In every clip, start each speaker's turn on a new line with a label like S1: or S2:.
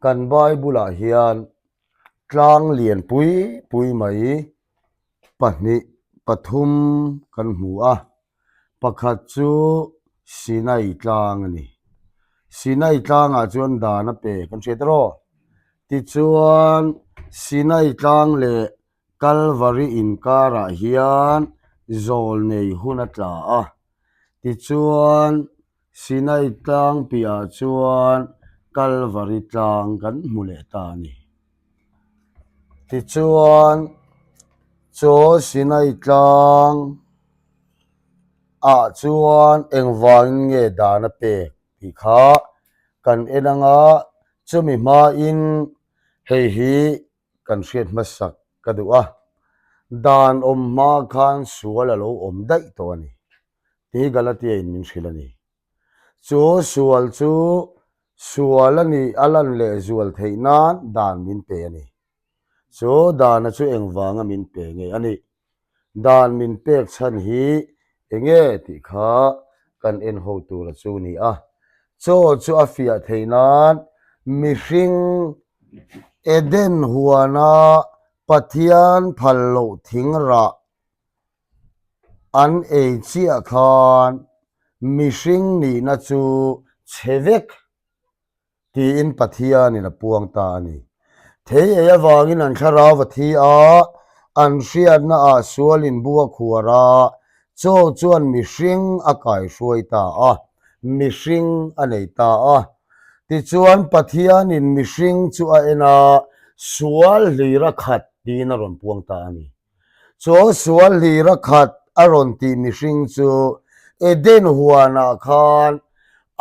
S1: Kan Bible-ah hian tlang lian pui pui mai pahnih pathum kan hmu a, pakhat chu Sinai tlang a ni. Sinai tlangah chuan dan a pe kan hriat erawh. Tichuan Sinai tlang leh Kalvari inkarah hian zawl nei hun a tla a, tichuan Sinai tlang piahah chuan Kalvari tlang kan hmu leh ta a ni. Tichuan chaw Sinai tlang ah chuan engvangin nge dan a pek tih kha kan en anga chumi hmain hei hi kan hriat hmasak ka duh a, dan awm hma khan sual a lo awm daih tawh a ni tih Galatia in min hrilh a ni. Chu sual chu sual a nih a lan leh zual theih nan dan min pe a ni. Chu dana chu engvanga min pe nge a nih? Dan min pek chhan hi enge tih kha kan en ho tura chu ni a. Chaw chu a fiah theih nan mihring Eden huana Pathian phal loh thing rah an ei chiah khan mihring nihna chu chhe vek tiin Pathianin a puang ta a ni. Thei ei avangin an thlarau a thi a, an hriatnaah sualin bu a khuar a, chaw chuan mihring a kaihruai ta a, mihring a nei ta a. Tichuan Pathianin mihring chu a en a, sual hlir a khat tiin a rawn puang ta a ni. Chaw sual hlir a khat a rawn tih mihring chu Eden huanah khan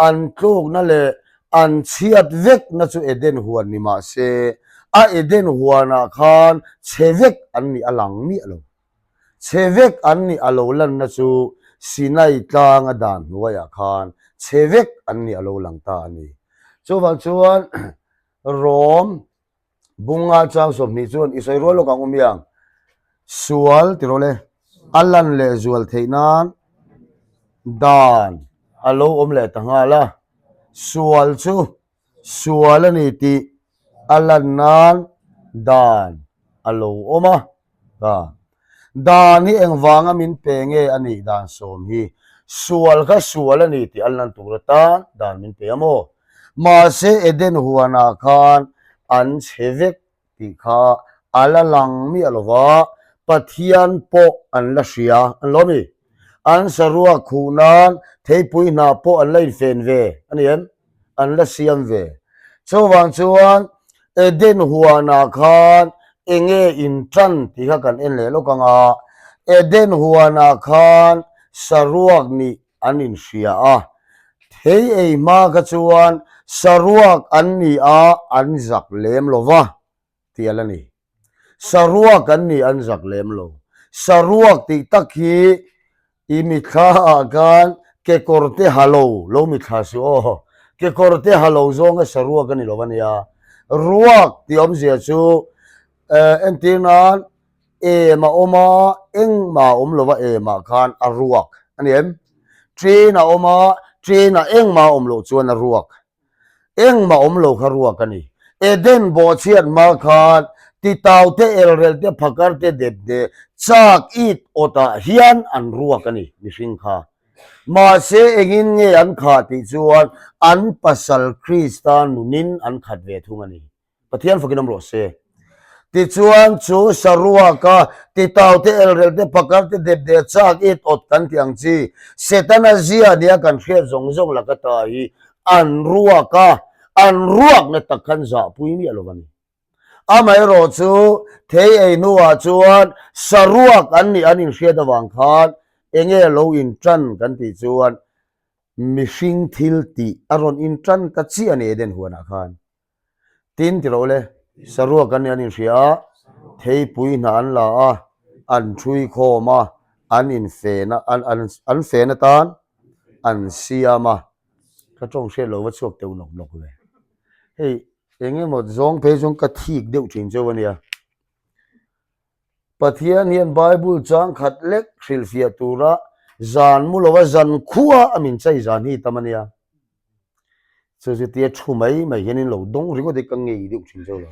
S1: an tlukna leh an chhiat vekna chu Eden huan ni mah se, a Eden huanah khan chhe vek an nih a lang miah lo. Chhe vek an nih a lo lanna chu Sinai tlanga dan hnuaiah khan chhe vek an nih a lo lang ta a ni. Chuvang chuan Rom Bunga chang 20 chuan i sawi rual lawk ang u miang. Sual ti rawh le, a lan leh zual theih nan dan a lo awm leh ta nghal a. Sual chu sual a ni tih a lan nan dan a lo awm a. Ta. Dan hi engvanga min pe nge a nih dan sawm hi? Sual kha sual a ni tih an lan tur atan dan min pe a maw? Mahse Eden huanah khan an chhe vek tih kha a la lang miah lo va, Pathian pawh an la hria an lo mi. An saruak khuh nan theipui hnah pawh an la infen ve a ni em? an la siam ve. Chuvang chuan Eden huanah khan enge intan tih kha kan en leh lawk ang a, Eden huanah khan saruak nih an inhria a, thei ei hma kha chuan saruak an ni a an zak lem lo va tih a la ni. Saruak an nih an zak lem lo. Saruak tih tak hi i mithla ah khan kekawr te ha lo, lo mithla suh aw. Kekawr te ha lo zawnga saruak a ni lo a nia. Ruak tih awmzia chu eh entir nan em a awm a, engmah a awm lo a em ah khan a ruak a ni em? Train a awm a, train ah engmah a awm loh chuan a ruak. Engmah awm lo kha ruak a ni. Eden bawhchhiat hma khan titau te, elrel te, phakar te, dep te, chak it awtah hian an ruak a ni mihring kha. Mahse engin nge an khah tih chuan an pasal Krista nunin an khat ve thung a ni. Pathian fakin awm rawh se. Tichuan chu saruaka titau te elrel te pakar te dep deh chak it awt kan tih ang chi Setana zia nia kan hriat zawng zawng laka ta hi an ruak a, an ruakna tak khan zahpui miah lo a ni. Amaherawh chu thei ei hnuah chuan saruak an nih an inhriat avang khan enge lo intan kan tih chuan mihring thil tih a rawn intan ta chiah a ni Eden huanah khan. Tin ti rawh le, saruak an nih an inhria a, theipui hna an la a, an ṭhui khawm a, an infen a, an an an fen atan an siam a, ka ṭawng hriat lo va chhuak teuh nawk nawk ve. Hei eng emaw zawng phei chuan ka thik deuh ṭhin cheu a nia. Pathian hian Bible chang khat lek hrilhfiah tura zan mu lova zan khua a min chei zan hi tam a nia. Chu chu tia thu mai mai hian in lo dawng ringawt hi ka ngei deuh thin zauh lo.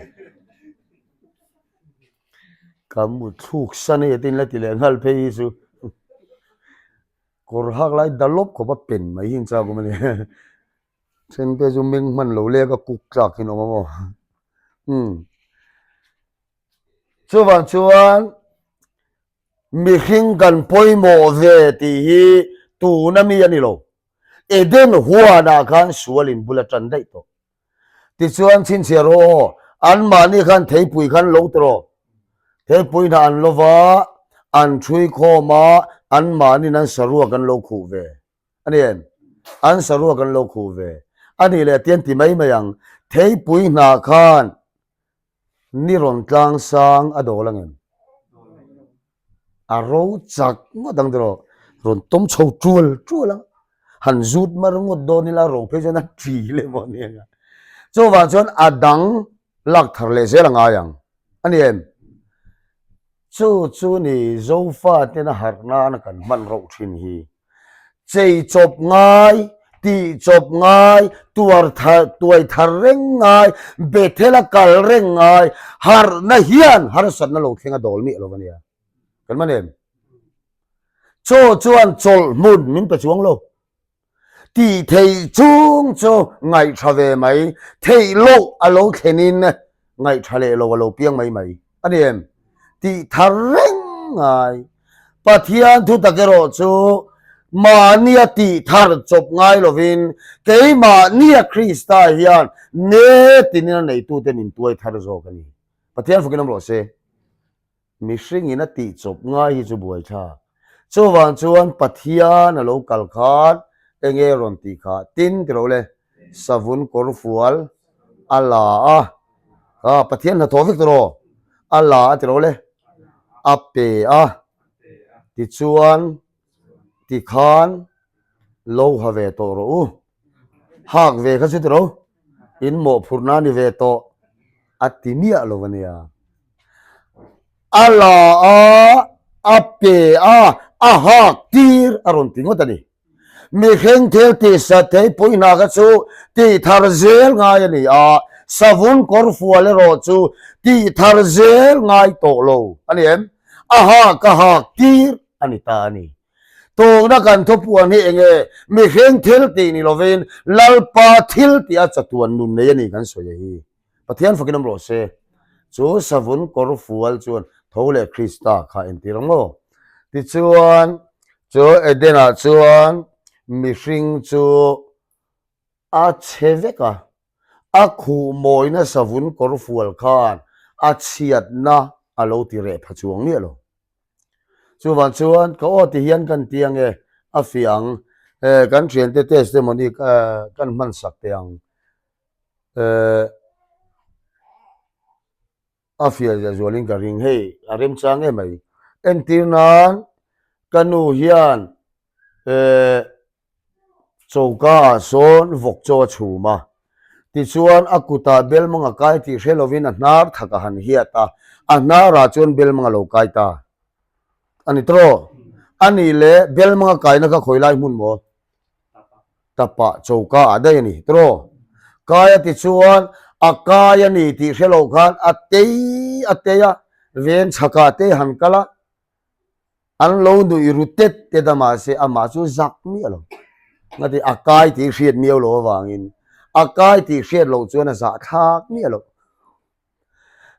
S1: Ka muthluk san hei atin la ti leh nghal phei hi chu kawr hak lai da lawp khawp a pen mai hi an chak awm a ni. Then te chu meng hman lo lek a kuk tlak hi an awm a maw. Umm. Chuvang chuan Mihring kan pawimawh ve tih hi tuna mi a ni lo. Eden huanah khan sual in bul a tan daih tawh. Tichuan chhinchhiah rawh aw, anmahni khan theipui khan lo ti rawh. Theipui hna an lo va, an thui khawm a, anmahniin an saruak an lo khuh ve. A ni em? An saruak an lo khuh ve. A nih leh tian ti mai mai ang, theipui hna khan Ni rawn tlang sang a dawl ang em? A ro chak ngawt ang tiraw? Rawn tawm chho tual tual ang. Han zut mar ngawt dawn ila ro phei chuan a ṭi leh maw ni ang a. Chuvang chuan a dang lak thar leh zel a ngai ang. A ni em? Chu chu ni Zofa tena harh nana kan hman rauh ṭhin hi. Chei chawp ngai, tih chawp ngai, tuar thar, tuai thar reng ngai, Bethel-a kal reng ngai, harhna hian harsatna lo thleng a dawl miah lo a nia. Kan man em? Chaw chuan chawlh hmun min pe chuang lo. Tih theih chung chu ngaihṭha ve mai, theih loh a lo thlenin ngaihṭha leh lo a lo piang mai mai a ni em? Tih thar reng ngai. Pathian thu tak erawh chu mahnia tih thar chawp ngai lovin keimahnia Krista hian ne tinin a neitute min tuai thar zawk a ni. Pathian fakin awm rawh se. Mihringin a tih chawp ngai hi chu buai thlak. Chuvang chuan Pathian a lo kal khan enge rawn tih kha tin ti ro le, savun kawr fual a la a, kha Pathian hnathawh vek tawh a la a ti ro le, a pe a, tichuan tikhan lo ha ve tawh rawh u, hak ve kha chu ti ro, in mawhphurhna a ni ve tawh a ti miah lo a nia. A la a, a pe a, a hak tir a rawn ti ngawt a ni. Mihring thil tihsat thei pui hna kha chu tih thar zel ngai a ni a, savun kawr fual erawh chu tih thar zel ngai tawh lo a ni em? A hak a hak tir a ni ta a ni. Tawkna kan thupuan hi enge mihring thil tih ni lovin Lalpa thil tih a chatuan nun nei a ni kan sawi a hi. Pathian fakin awm rawh se. Chu savun kawr fual chuan tho leh Krista kha entir ang maw? Tichuan, chu Eden-ah chuan mihring chu a chhe vek a, a khuh mawina savun kawr fual khan a chhiatna a lo ti reh pha chuang miah lo. Chuvang chuan ka aw ti hian kan ti ang e, a fiah ang. Kan thiante testimony kan hmansak teh ang. A fiah zia zualin ka ring hei a remchang em mai entir nan ka nu hian eh choka ah sawn vawk chaw a chhum a tichuan a kutah belmang a kai tih hre lovin a hnar thak a han hiat a a hnar ah chuan belmang a lo kai ta a ni tawh a nih leh belmang a kaina kha khawi lai hmun maw. Tapah choka ah daih a ni tawh. Kai a ti chuan a kai a ni tih hre loh khan a tei a tei a, veng chhakah te han kal a, an lo nuih ru tet tet a mahse amah chu zak miah lo. Ngati a kai tih hriat miau loh avangin a kai tih hriat loh chuan a zahthlak miah lo.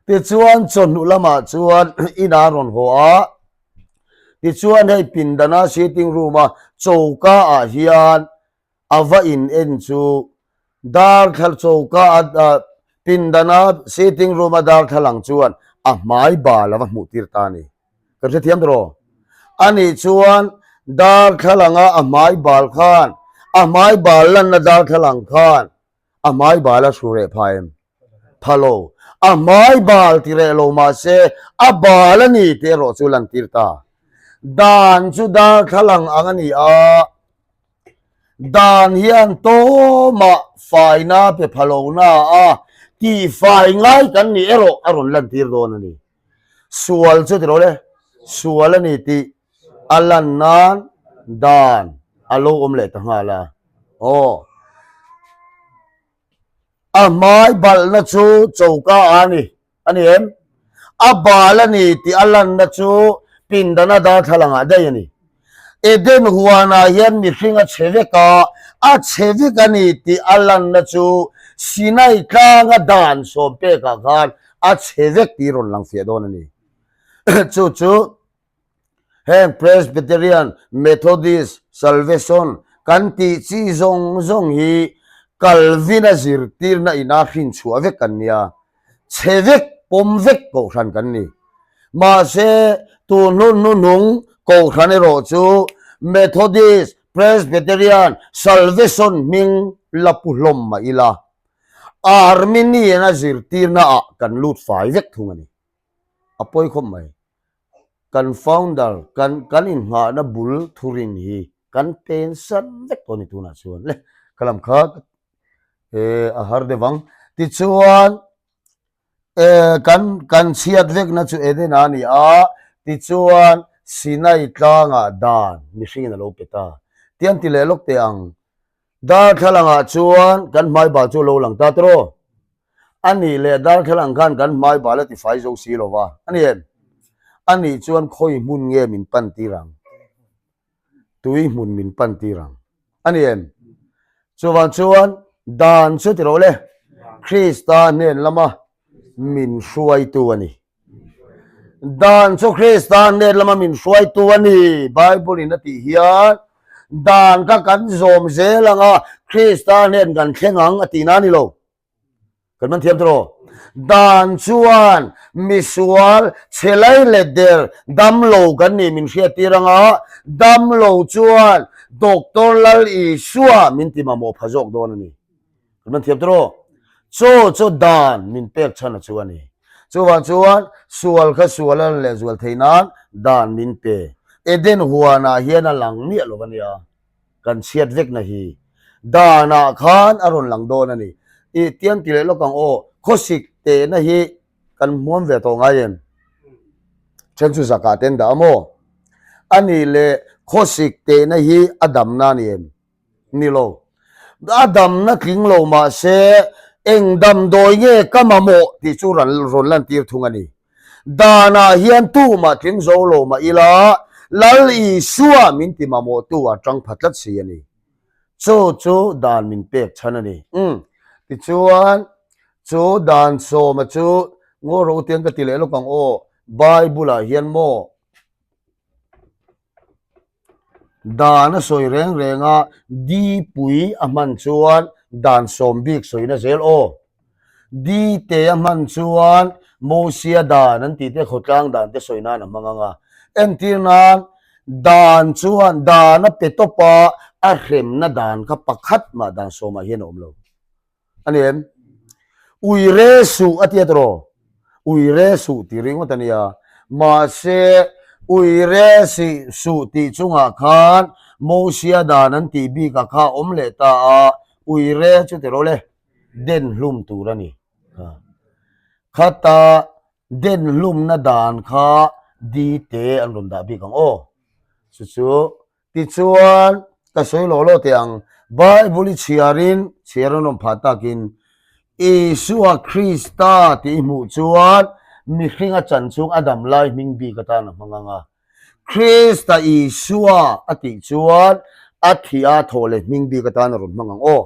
S1: Tichuan chawhnu lamah chuan inah a rawn haw a, tichuan hei pindana sitting room a choka ah hian a va in en chu darthla choka a pindana sitting room a darthlalang chuan a hmai bal a va hmuh tir ta a ni. Kan hrethiam tawh? Ani chuan darthlalanga a hmai bal khan a hmai bal lanna darthlalang khan a hmai bal a hru reh pha em? Pha lo. A hmai bal ti reh lo mah se a bal a ni tih erawh chu lantir ta. Dan chu darthlalang ang a ni a, dan hian tawmah faina pe pha lo na a tih fai ngai kan nih erawh a rawn lantir dawn a ni. Sual chu ti lo le, sual a ni tih a lan nan dan a lo awm leh ta nghal a. Aw. A hmai balhna chu choka a ni a ni em? A bal a ni tih a lanna chu pindana darthlalangah daih a ni. Eden huanah hian mihring a chhe vek a, a chhe vek a ni tih a lanna chu Sinai tlanga dan sawm pekah khan a chhe vek tih rawn lang fiah dawn a ni. Chu chu Heng Presbyterian, Methodist, Salvation kan tih chi zawng zawng hi Calvin-a zirtirna ina hrinchhuah vek kan nia. Chhe vek, pawm vek kohhran kan ni. Mahse, tun hnun hnuhnung kohhran erawh chu Methodist, Presbyterian, Salvation hming la pu hlawm mah ila, Arminian-a zirtirnaah kan lut fai vek thung a ni. A pawi khawp mai. Kan founder, kan kan inngahna bul thurin hi kan pen san vek tawh a ni tunah chuan le. Ka lam kha eh a har deuh ang. Tichuan eh kan kan chhiat vekna chu Eden a ni a, tichuan Sinai tlangah dan mihringin a lo pe ta. Tiang ti leh lawk teh ang. Darthlalangah chuan kan hmai bal chu a lo lang ta tawh. A nih leh darthlalang khan kan hmai bal a tifai zo si lo va, a ni em? A nih chuan khawi hmun nge min pan tir ang? Tui hmun min pan tir ang, a ni em? Chuvang chuan dan chu ti rawh le, Krista hnen lama min hruaitu a ni. Dan chu Krista hnen lama min hruaitu a ni, Bible in a tih hian dan kha kan zawm zel ang a, Krista hnen kan thleng ang a tihna a ni lo. Kan man thiam tawh. Dan chuan misual chhe lai leh der damlo kan nih min hriattir ang a, damlo chuan Doctor Lal Isua min ti mamawh pha zawk dawn a ni. Kan man thiam tawh. Chaw chu dan min pek chhan a chu a ni. Chuvang chuan sual kha sual a leh zual theih nan dan min pe. Eden huanah hian a lang miah lo a nia. Kan chhiat vekna hi danah khan a rawn lang dawn a ni. Ih tiang ti leh lawk ang aw, khawsik tehna hi kan hmuam ve tawh ngai em? Then chu zakah te an dah a maw? A nih leh khawsik tehna hi a damna a ni em? Ni lo. A damna tling lo mah se eng damdawi nge ka mamawh tih chu rawn lantir thung a ni. Danah hian tumah tling zo lo mah ila Lal Isua min ti mamawhtu a tang pha tlat si a ni. Chu chu dan min pek chhan a ni. Umm. Tichuan, chu dan sawma chu ngaw rawh u tiang ka ti leh lawk ang aw, Bible-ah hian maw Dan a sawi reng reng a, Dipui a hman chuan dan sawm bik sawina zel aw. Dite a hman chuan Mosia dan an tih te khawtlang dan te sawi nan a hmang ang a. Entir nan dan chuan dan a pe tawp a, a hremna dan kha pakhat mah dan sawmah hian a awm lo. A ni em? Ui re suh a tia tawh. Ui re suh tih ringawt a nia. Mahse, ui re sih suh tih chungah khan Mosia dan an tih bikah kha a awm leh ta a, ui re chu ti rawh le, den hlum tur a ni. Khata den hlumna dan kha di te an rawn dah bik ang aw. Chu chu Tichuan, ka sawi lawh lawh teh ang, Bible i chhiarin, chhiar an awm phah takin, Isua Krista tih i hmuh chuan mihring a chan chung a dam lai hming bik atan a hmang ang a. Krista Isua a tih chuan a thih a thawh leh hming bik atan a rawn hmang ang aw.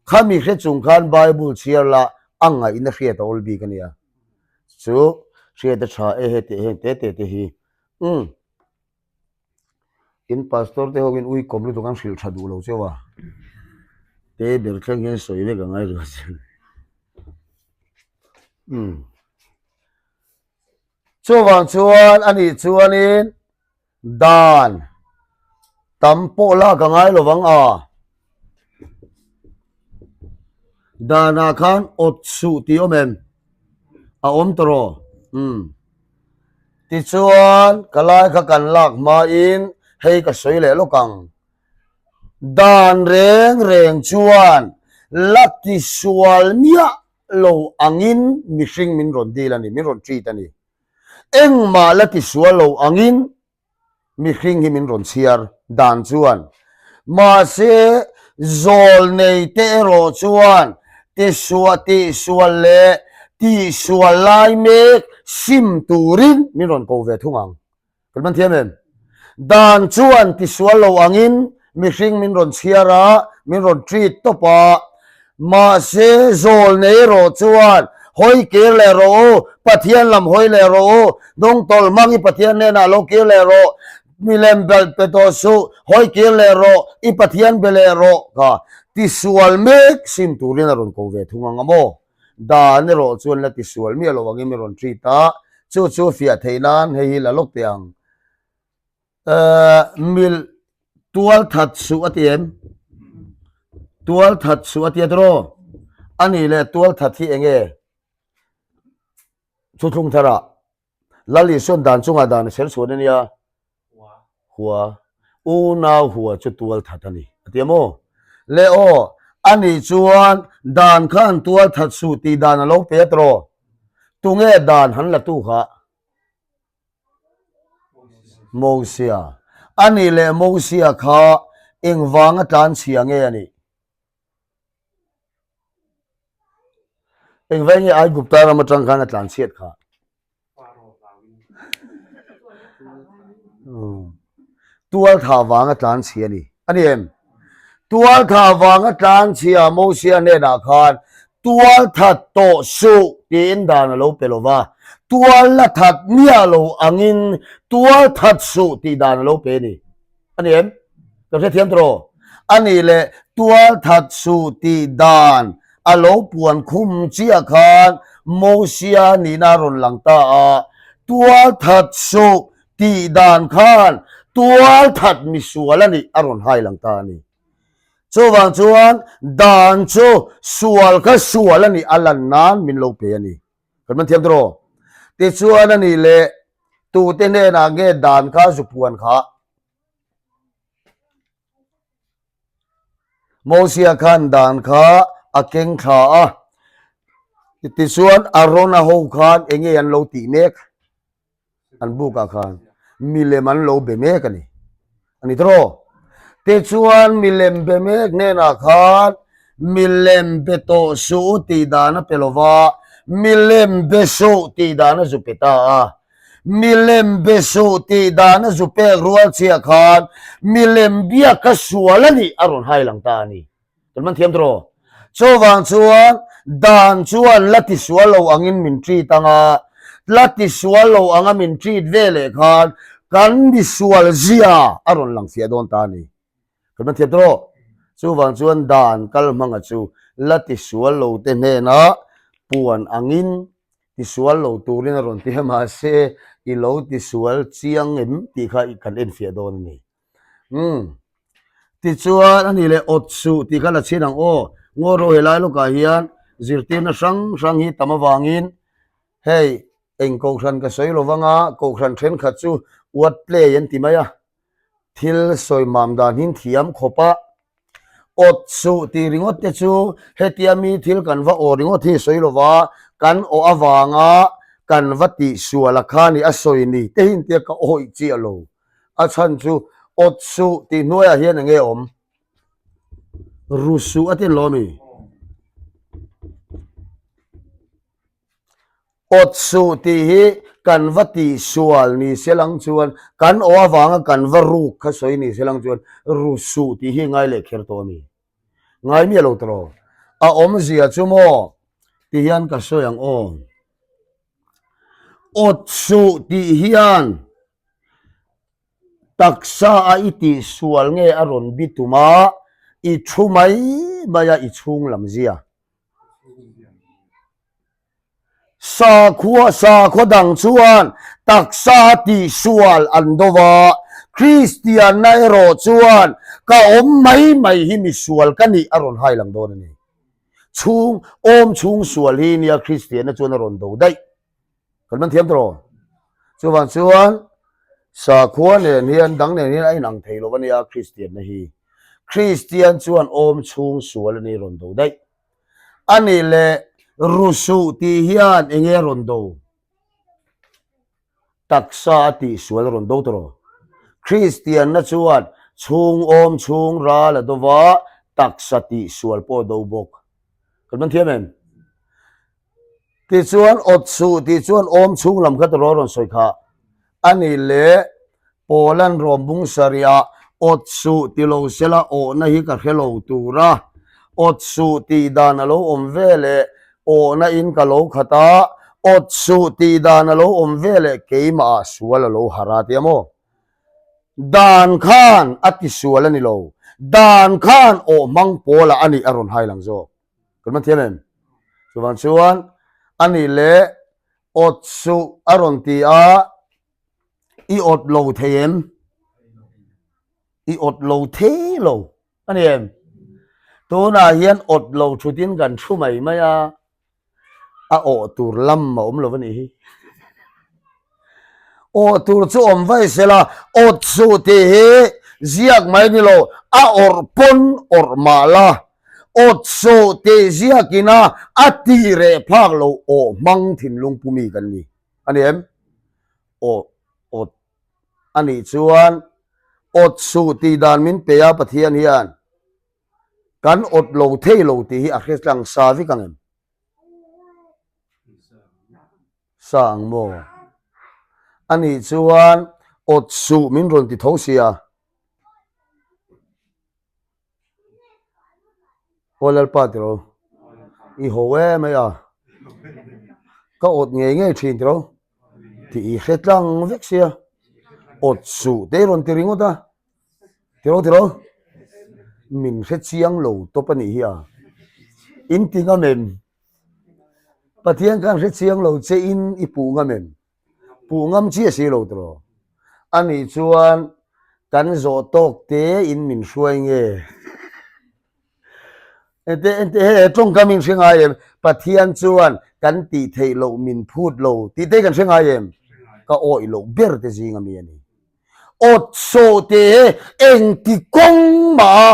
S1: Khami hre chung khan Bible chhiar lah a ngaihna hriat a awl bik a nia. Chu hriat a tha e heti heng te te te hi. Umm. In pastor te ho in ui kawm lutuk an hrilh tha duh lo cheu a, te ber thleng hian sawi vek a ngai ringawt che. Umm. Chuvang chuan a nih chuanin dan tam pawh lak a ngai lovang a, danah khan awt suh tih awm em? A awm tawh rawh. Umm. Tichuan, ka lai kha kan lak hmain hei ka sawi leh lawk ang. Dan reng reng chuan la tisual miah lo angin mihring min rawn dil a ni, min rawn treat a ni. Engmah la tisual lo angin mihring hi min rawn chhiar dan chuan. Mahse, zawlnei te erawh chuan. Tisuah tihsual leh tihsual lai mek sim turin min rawn ko ve thung ang. Kan man thiam em? Dan chuan tisual lo angin mihring min rawn chhiar a, min rawn treat tawp a. Mahse, zawl nei erawh chuan hawi kir leh rawh u, Pathian lam hawi leh rawh u, hnungtawlh hmang i Pathian hnenah lo kir leh rawh, milem belh pe tawh suh, hawi kir leh rawh, i Pathian be leh rawh kha tisual mek sim turin a rawn ko ve thung ang a maw? Dan erawh chuan la tisual miah lo angin min rawn treat a, chu chu fiah theih nan hei hi la lawk teh ang. Mil tual that suh a ti em? Tual that suh a ti a tiraw? A nih leh tual that hi eng nge? Thuthlung tharah Lal Isuan dan chungah dan a ser chhuan a nia. Hua. Unau hua chu tual that a ni a ti a maw? Le aw, a nih chuan dan khan tual that suh tih dan a lo pe a tiraw? Tunge dan han la tu kha? Mosia. A nih leh Mosia kha engvanga tlanchhia nge a nih? Engvai nge Aigupta ram atang khan a tlanchhiat kha? Tual thah vanga tlanchhia a ni. A ni em? Tual thah vanga tlanchhia Mosia hnenah khan tual that tawh suh tiin dan a lo pe lo va, tual la that miah lo angin tual that suh tih dan a lo pe a ni. A ni em? Ka hrethiam tawh rawh. A nih leh tual that suh tih dan a lo puan khum chiah khan Mosia nihna a rawn lang ta a, tual that suh tih dan khan tual that misual a nih a rawn hai lang ta a ni. Chuvang chuan dan chu sual kha sual a nih a lan nan min lo pe a ni. Kan man thiam tawh. Tichuan a nih leh tute hnenah nge dan kha zu puan kha? Mosia khan dan kha a keng thla a. Tichuan Arona ho khan enge an lo tih mek? An bukah khan milem an lo be mek a ni. A ni tawh. Tichuan milem be mek hnenah khan milem be tawh suh u tih dan a pe lo va, milem be suh tih dan a zu pe ta a. Milem be suh tih dan a zu pek rual chiah khan milem biak kha sual a nih a rawn hai lang ta a ni. Kan man thiam tawh. Chuvang chuan dan chuan la ti sual lo angin min treat ang a, la ti sual lo anga min treat ve leh khan kan mi sual zia a rawn lang fiah dawn ta a ni. Kan man thiam tawh. Chuvang chuan dan kal hmanga chu la ti sual lo te hnenah puan angin ti sual lo turin a rawn ti a, mahse i lo ti sual chiang em tih kha kan enfiah dawn a ni. Umm. Tichuan a nih leh awt suh tih kha la chhin ang aw. Ngaw ro helai lawkah hian zirtirna hrang hrang hi tam avangin hei eng kohhran ka sawi lo vang a, kohhran thenkhat chu word play an ti mai a, thil sawi mam dan hi thiam khawp a. Awt suh tih ringawt te chu hetia mi thil kan va aw ringawt hi sawi lo va, kan aw avanga kan va tih sual a kha ni a sawi ni te hi intia ka awih chiah lo. A chhan chu awt suh tih hnuaiah hian eng nge awm? Ru suh a ti lo mi? Awt suh tih hi kan va tih sual ni se lang chuan kan aw avanga kan va ruk kha sawi ni se lang chuan ru suh tih hi ngai leh kher tawh a mi? Ngai miah lo tawh lo. A awmzia chu maw ti hian ka sawi ang aw. Awt suh tih hian Taksa a i tih sual nge a rawn bi tum a, i thu mai mai a i chhung lam zia. Sakhua sakhaw dang chuan taksa a tih sual an do va, Kristianna erawh chuan ka awm mai mai hi misual ka nih a rawn hai lang dawn a ni. Chhung awm chhung sual hi nia Kristianna chuan a rawn do daih. Kan man thiam tawh. Chuvang chuan sakhua nen hian dang nen hian a inang thei lo a nia Kristianna hi. Kristian chuan awm chhung sual a ni rawn do daih. A nih leh rusuh tih hian eng nge rawn do? Taksa a tih sual a rawn do tawh. Kristianna chuan chhung awm chhung ral a do va, taksa tih sual pawh a do bawk. Kan man thiam em? Tichuan awt suh tih chuan awm chhung lam kha tawrh a rawn sawi kha. A nih leh Pawlan rawm bung sarih ah awt suh ti lo sela awhna hi ka hre lo tur a, awt suh tih dan a lo awm ve leh awhna in ka lo khat a, awt suh tih dan a lo awm ve leh keimah ah sual a lo harh a tia maw? Dan khan a ti sual a ni lo, dan khan awh hmang pawl ah a nih a rawn hai lang zawk. Kan man thiam em? Chuvang chuan a nih leh awt suh a rawn ti a, i awt lo thei em? I awt lo thei lo a ni em? Tunah hian awt lo thutin kan thu mai mai a, a awh tur lam a awm lo a nih hi. Awh tur chu awm vaih sela, awt suh tih hi ziak mai ni lo, a awrh pawn awrh mah la, awt suh tih ziakin a a ti reh phak lo awh hmang thinlung pu mi kan ni a ni em? Awh awt a nih chuan awt suh tih dan min pe a Pathian hian kan awt lo thei lo tih hi a hre tlang sa vek ang em? Sa ang maw? A nih chuan awt suh min rawn ti tho sia. Aw Lalpa tiro, i ho em mai a, ka awt ngei ngei thin tiro tih i hre tlang vek sia, awt suh te i rawn ti ringawt a, tiro tiro, min hre chiang lo tawp a nih hi a, in ti ngam em? Pathian khan hre chiang lo che in i puh ngam em? Puh ngam chiah si lo tiraw? A nih chuan kan zawh tawk te in min hruai nge? Ente ente he he tawngkam in hre ngai em? Pathian chuan kan tih theih loh min phut lo tih te kan hre ngai em? Ka awih loh ber te zing ami a ni. Awt sawh te he engti kawng mah a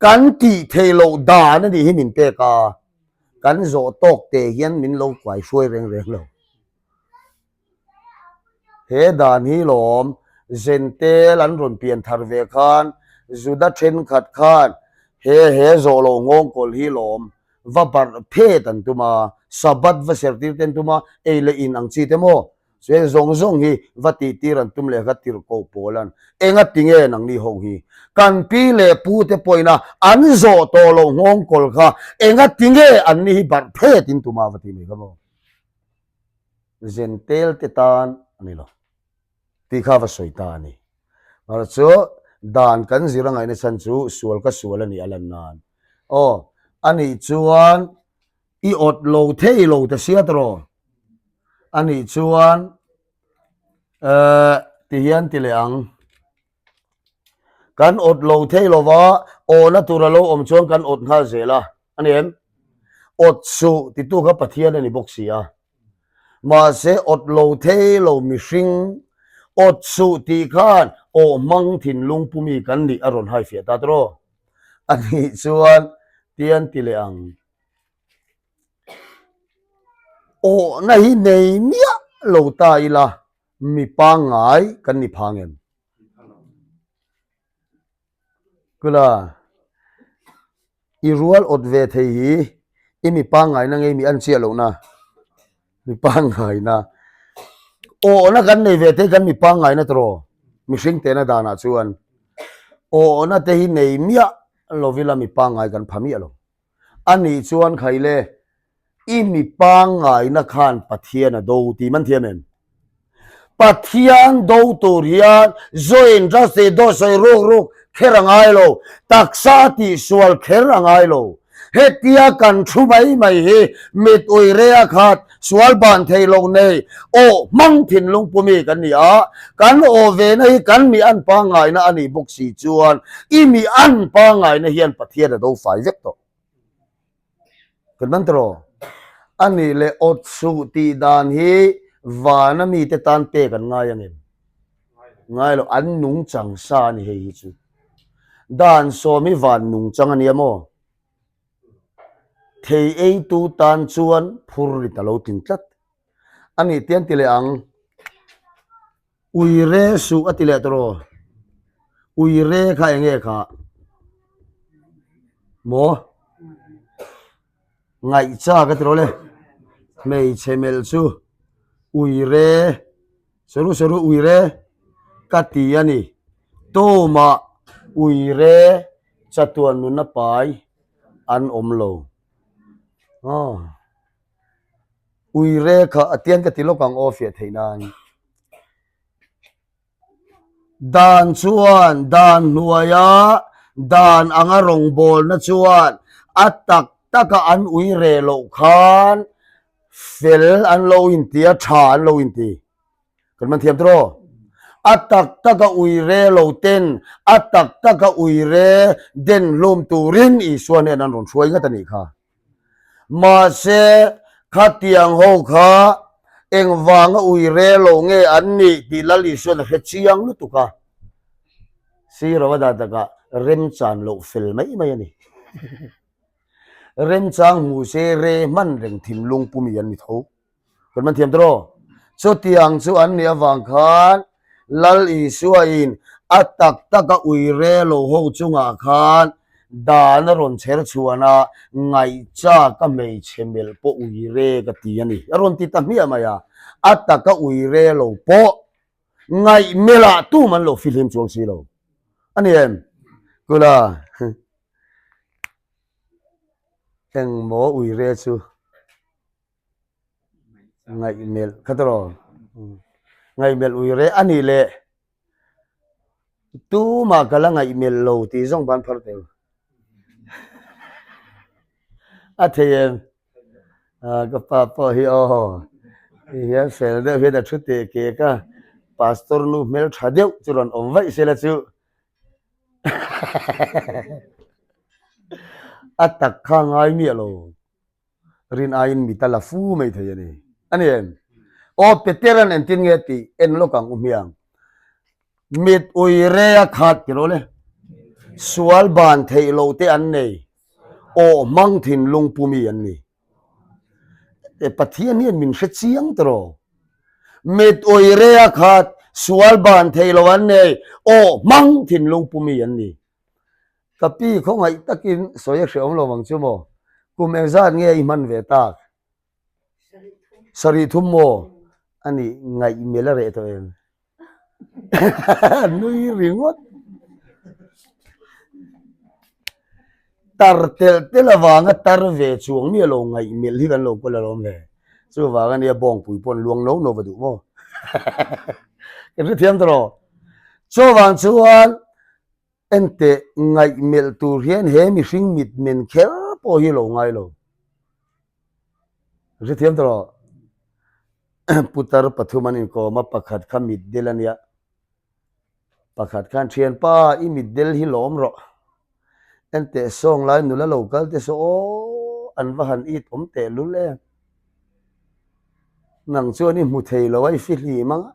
S1: kan tih theih loh dan a nih hi min pek a, kan zawh tawk te hian min lo kuai hruai reng reng lo. He dan hi lawm Zentel an rawn pian thar ve khan Juda thenkhat khan he he zawh loh nghawngkawl hi lawm va barh phet an tum a, Sabbath va sertir te an tum a, ei leh in ang chi te maw chuan zawng zawng hi va tihtir an tum leh kha tirhkoh pawl an enga tinge nangni ho hi kan pi leh pu te pawhin a an zawh tawh loh nghawngkawl kha enga tinge anni hi barh phet in tum a va ti mai kha maw. Zentel te tan a ni lo tih kha va sawi ta a ni. Mahse chu dan kan zir a ngaihna chhan chu sual ka sual a nih a lan nan. Aw, a nih chuan i awt lo thei lo ta sia tawh. A nih chuan eh ti hian ti leh ang. Kan awt lo thei lo va, awhna tur a lo awm chuan kan awt nghal zel a, a ni em? Awt suh titu kha Pathian a ni bawk si a. Mahse awt lo thei lo mihring, awt suh tih khan awh hmang thinlung pumi kan nih a rawn haifiah ta tawh. A nih chuan tian ti leh ang. Awhna hi nei miah lo ta ila. Mi pangngai kan ni phang em? Kula, i rual awt ve thei hi i mi pangngaina nge mi an chiah lohna? Mi pangngaina. Awhna kan nei ve thei kan mi pangngaina tawh mihring tehna danah chuan awhna te hi nei miah lovila mi pangngai kan pha miah lo. A nih chuan khaile i mi pangngaina khan Pathian a do tih man thiam em? Pathian do tur hian join rase dawt sawi ruk ruk kher a ngai lo, taksa tih sual kher a ngai lo. Hetia kan thu mai mai hi mit ui rea khat sual ban thei lo nei aw hmang thinlung pumi kan ni a, kan aw vena hi kan mi an pangngaina a nih bawk si chuan i mi an pangngaina hian Pathian a do fai vek tawh. Kan man tawh a nih leh awt suh tih dan hi vana mite tan pek an ngai ang em? Ngai lo, an nungchang sa a ni hei hi chu. Dan sawm hi van nungchang a nia maw? Thei eitu tan chuan phur rit a lo tling tlat a nih te an ti leh ang. Ui re suh a ti leh tawh rawh. Ui re kha eng nge kha? Maw? Ngaih chak a ti rawh le. Hmeichhe melh chu uire, saru saru uire ka ti a ni. Tumah uire chatuan nuna pai an awm lo. Aw. Uire kha a tiang ka ti lawk ang aw fiah theih nan. Dan chuan dan hnuaia dan anga rawngbawlna chuan a tak taka an ui reh loh khan fel an lo inti a, tha an lo inti. Kan man thiam tawh. A tak taka ui reh lo ten a tak taka ui reh den hlum turin Isua hnen an rawn hruai ngat a nih kha. Mahse, khatiang ho kha engvanga ui re lo nge an nih tih Lal Isuan a hre chiang lutuk a, sir a dah takah remchan loh fel mai mai a ni. Remchang hmu se re hman reng thinlung pumi an ni tho. Kan man thiam tawh. Chutiang chu an nih avang khan Lal Isuain a tak taka ui re lo ho chungah khan dan a rawn chher chhuan a, ngaihchak a hmeichhe melh pawh ui re ka ti a ni. A rawn ti ta hmiah mai a, a taka ui re lo pawh ngaih melhah tum an lo fihlim chuang si lo. A ni em? Kula. Engmaw ui re chu? Ngaihmelh kha tawh ngaihmelh ui reh a nih leh tumah ka la ngaihmelh lo tih zawng ban phar tel a thei em ah ka pa pawh hi aw ti hian fel deuh hian a thu teh kek a pastor nu hmeltha deuh chu rawn awm vaih se la chu a tak kha ngai miah lo. Rin aiin mit a la fu mai thei a ni. A ni em? Aw Peteran engtin nge tih en lawk ang u hmiang. Mit ui re a khat ti rawh le. Sual ban theih loh te an nei. Aw hmang thinlung pumi an ni. E Pathian hian min hre chiang ta rawh. Mit ui re a khat, sual ban theih loh an nei, aw hmang thinlung pumi an ni. Ka pi khawngaih takin sawi a hreawm lo ang chu maw? Kum engzat nge i hman ve tak? Sarih thum maw? A nih ngaih mel a reh tawh em? Nui ringawt. Tar telh telh avanga tar ve chuang mi a lo ngaih melh hi kan lo kawl alawm le. Chuvang ania bawngpui pawh an luang no no va duh maw? Kan hrethiam ta rawh. Chuvang chuan Enteh ngaihmelh tur hian he mihring mitmen kher pawh hi lo ngai lo. Hrethiam ta rawh. Putar pathum an inkawm a, pakhat kha mitdel a nia. Pakhat khan thianpa i mitdel hi lawm rawh. Enteh sawng lai nula lo kal te saw aw an va han it awm teh lul em. Nang chuan i hmu thei lo a i fihlim ang a,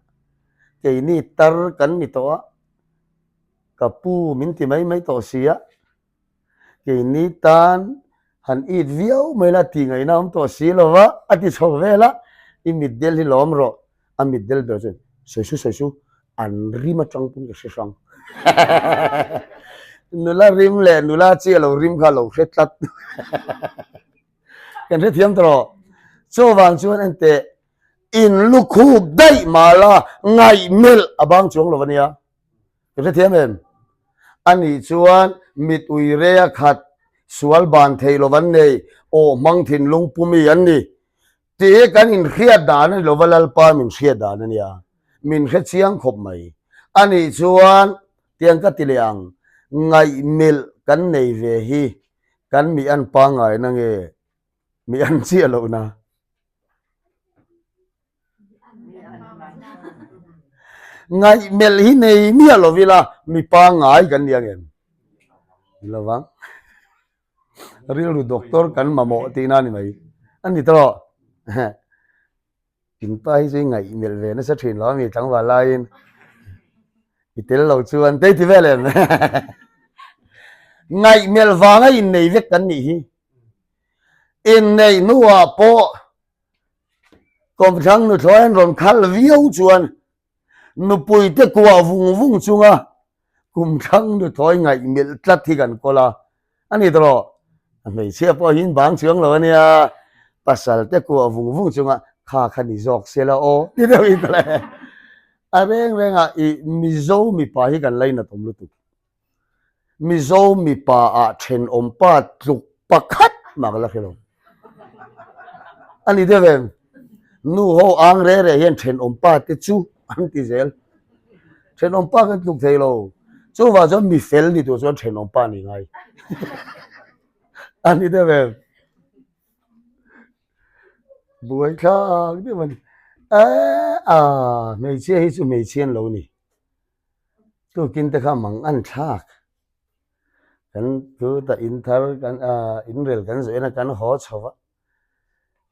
S1: keini tar kan ni tawh a. Ka pu min ti mai mai tawh si a, keini tan han it viau mai la tih ngaihna awm tawh si lo va, a ti chho vel a, i mitdel hi lawm rawh, a mitdel ber chuan sawi su sawi su, an rim atang pawn ka hre hrang. Nula rim leh nula chi a lo rim kha a lo hre tlat. Kan hrethiam ta rawh. Chuvang chuan enteh in lukhup daih mah la ngaihmelh a bang chuang lo a nia. Ka hrethiam em? Anih chuan mit ui rea khat sual ban theih lo an nei, aw hmang thinlung pumi an ni. Tih kan inhriat dan a ni lova Lalpa min hriat dan a nia. Min hre chiang khawp mai. Anih chuan tiang ka ti leh ang, ngaihmelh kan nei ve hi kan mi an pangngaina nge mi an chiah lohna? Ngaihmelh hi nei miah lo ila mi pangngai kan ni ang em? Ni lo vang. Rilru doctor kan mamawh tihna a ni mai. A ni tawh. In pa hi chu i ngaihmelh ve nasa thin lo a mi tlangval laiin i tel lo chuan tei ti vel em? Ngaihmelh vanga innei vek kan nih hi. Inneih hnuah pawh Kawmthlang nuthlawi an rawn khalh viau chuan nupuite kuah vung vung chunga kumthlang nuthlawi ngaihmilh tlat hi kan kawl a, a ni tawh. A hmeichhia pawh hi in bang chuang lo a nia, pasal te kuah vung vung chunga kha kha ni zawk se la aw ti deuh in ka la e. A reng reng ah i Mizo mipa hi kan lainat awm lutuk. Mizo mipa ah thenawm pa tluk pakhat mah ka la hre lo. A ni deuh em? Nu ho ang re re hian thenawm pa te chu an ti zel. Thenawm pa kan tluk thei lo. Chuvang chuan mi fel ni tur chuan thenawm pa ni ngai. A ni deuh em? Buai thlak deuh a ni. Eeh ah hmeichhia hi chu hmeichhia an lo ni. Tukin te kha mang an thlak. Kan chutah in thar kan ah inrel kan zawh en a kan haw chho a.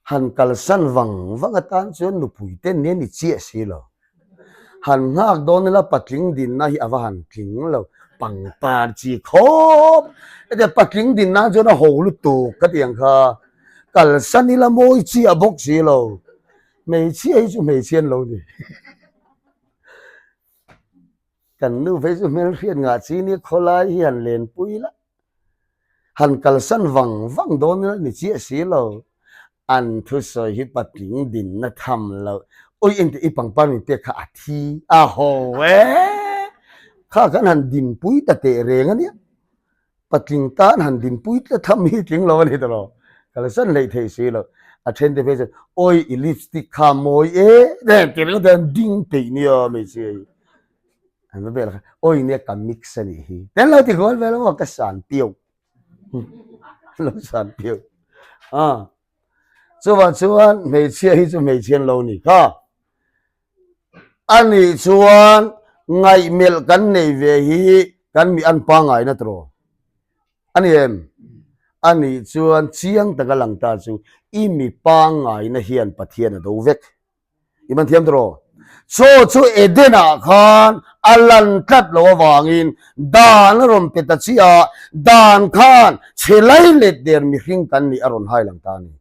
S1: Han kalsan vang vang atan chuan nupui te nia ni chiah si lo. Han nghak dawn ila patling dinna hi a va han tling lo. Pangpar chi khawp. Hetiang patling dinna chuan a ho lutuk ka ti ang kha. Kalsan ila mawi chiah bawk si lo. Hmeichhia hi chu hmeichhia an lo ni. Kan nu phei chu hmelhriat ngah chi nia khawlai hi han lenpui la. Han kalsan vang vang dawn ila ni chiah si lo. An thusawi hi patling dinna tham lo. Ui engti i pangpar min pek kha a thi a ho e. Kha khan han dinpui ta teh reng a nia. Patling tan han dinpui tlat tham hi tling lo a ni tawh lo. Kalsan hleih theih si lo. A then te phei chuan awi i lipstick kha mawi e ti ringawt hian ding peih nia hmeichhia hi. An va vel kha awi nia ka mix a nih hi. Ten lo ti kual vel maw ka san piau. Lo san piau. A chuvang chuan hmeichhia hi chu hmeichhia an lo ni kha. Anih chuan ngaihmelh kan nei ve hi kan mi an pangngai na tawh. A ni em? Anih chuan chiang taka lang ta chu i mi pangngaina hian Pathian a do vek. I man thiam tawh. Chaw chu Eden ah khan a lan tlat lo avangin dan a rawn pe ta chiah a, dan khan chhe lai let der mihring kan nih a rawn hai lang ta a ni.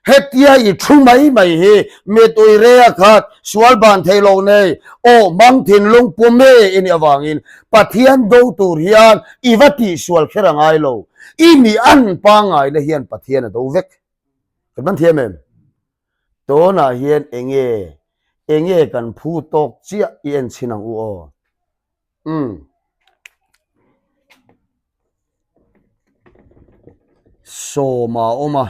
S1: Hetia i thu mai mai hi mitui re a khat, sual ban thei lo nei, aw hmang thinlung pu me i nih avangin Pathian do tur hian i va tihsual kher a ngai lo. I mi an pangngaina hian Pathian a do vek. Kan man thiam em? Tunah hian enge enge kan phu tawk chiah i en chhin ang u aw. Umm. Sawma a awm a.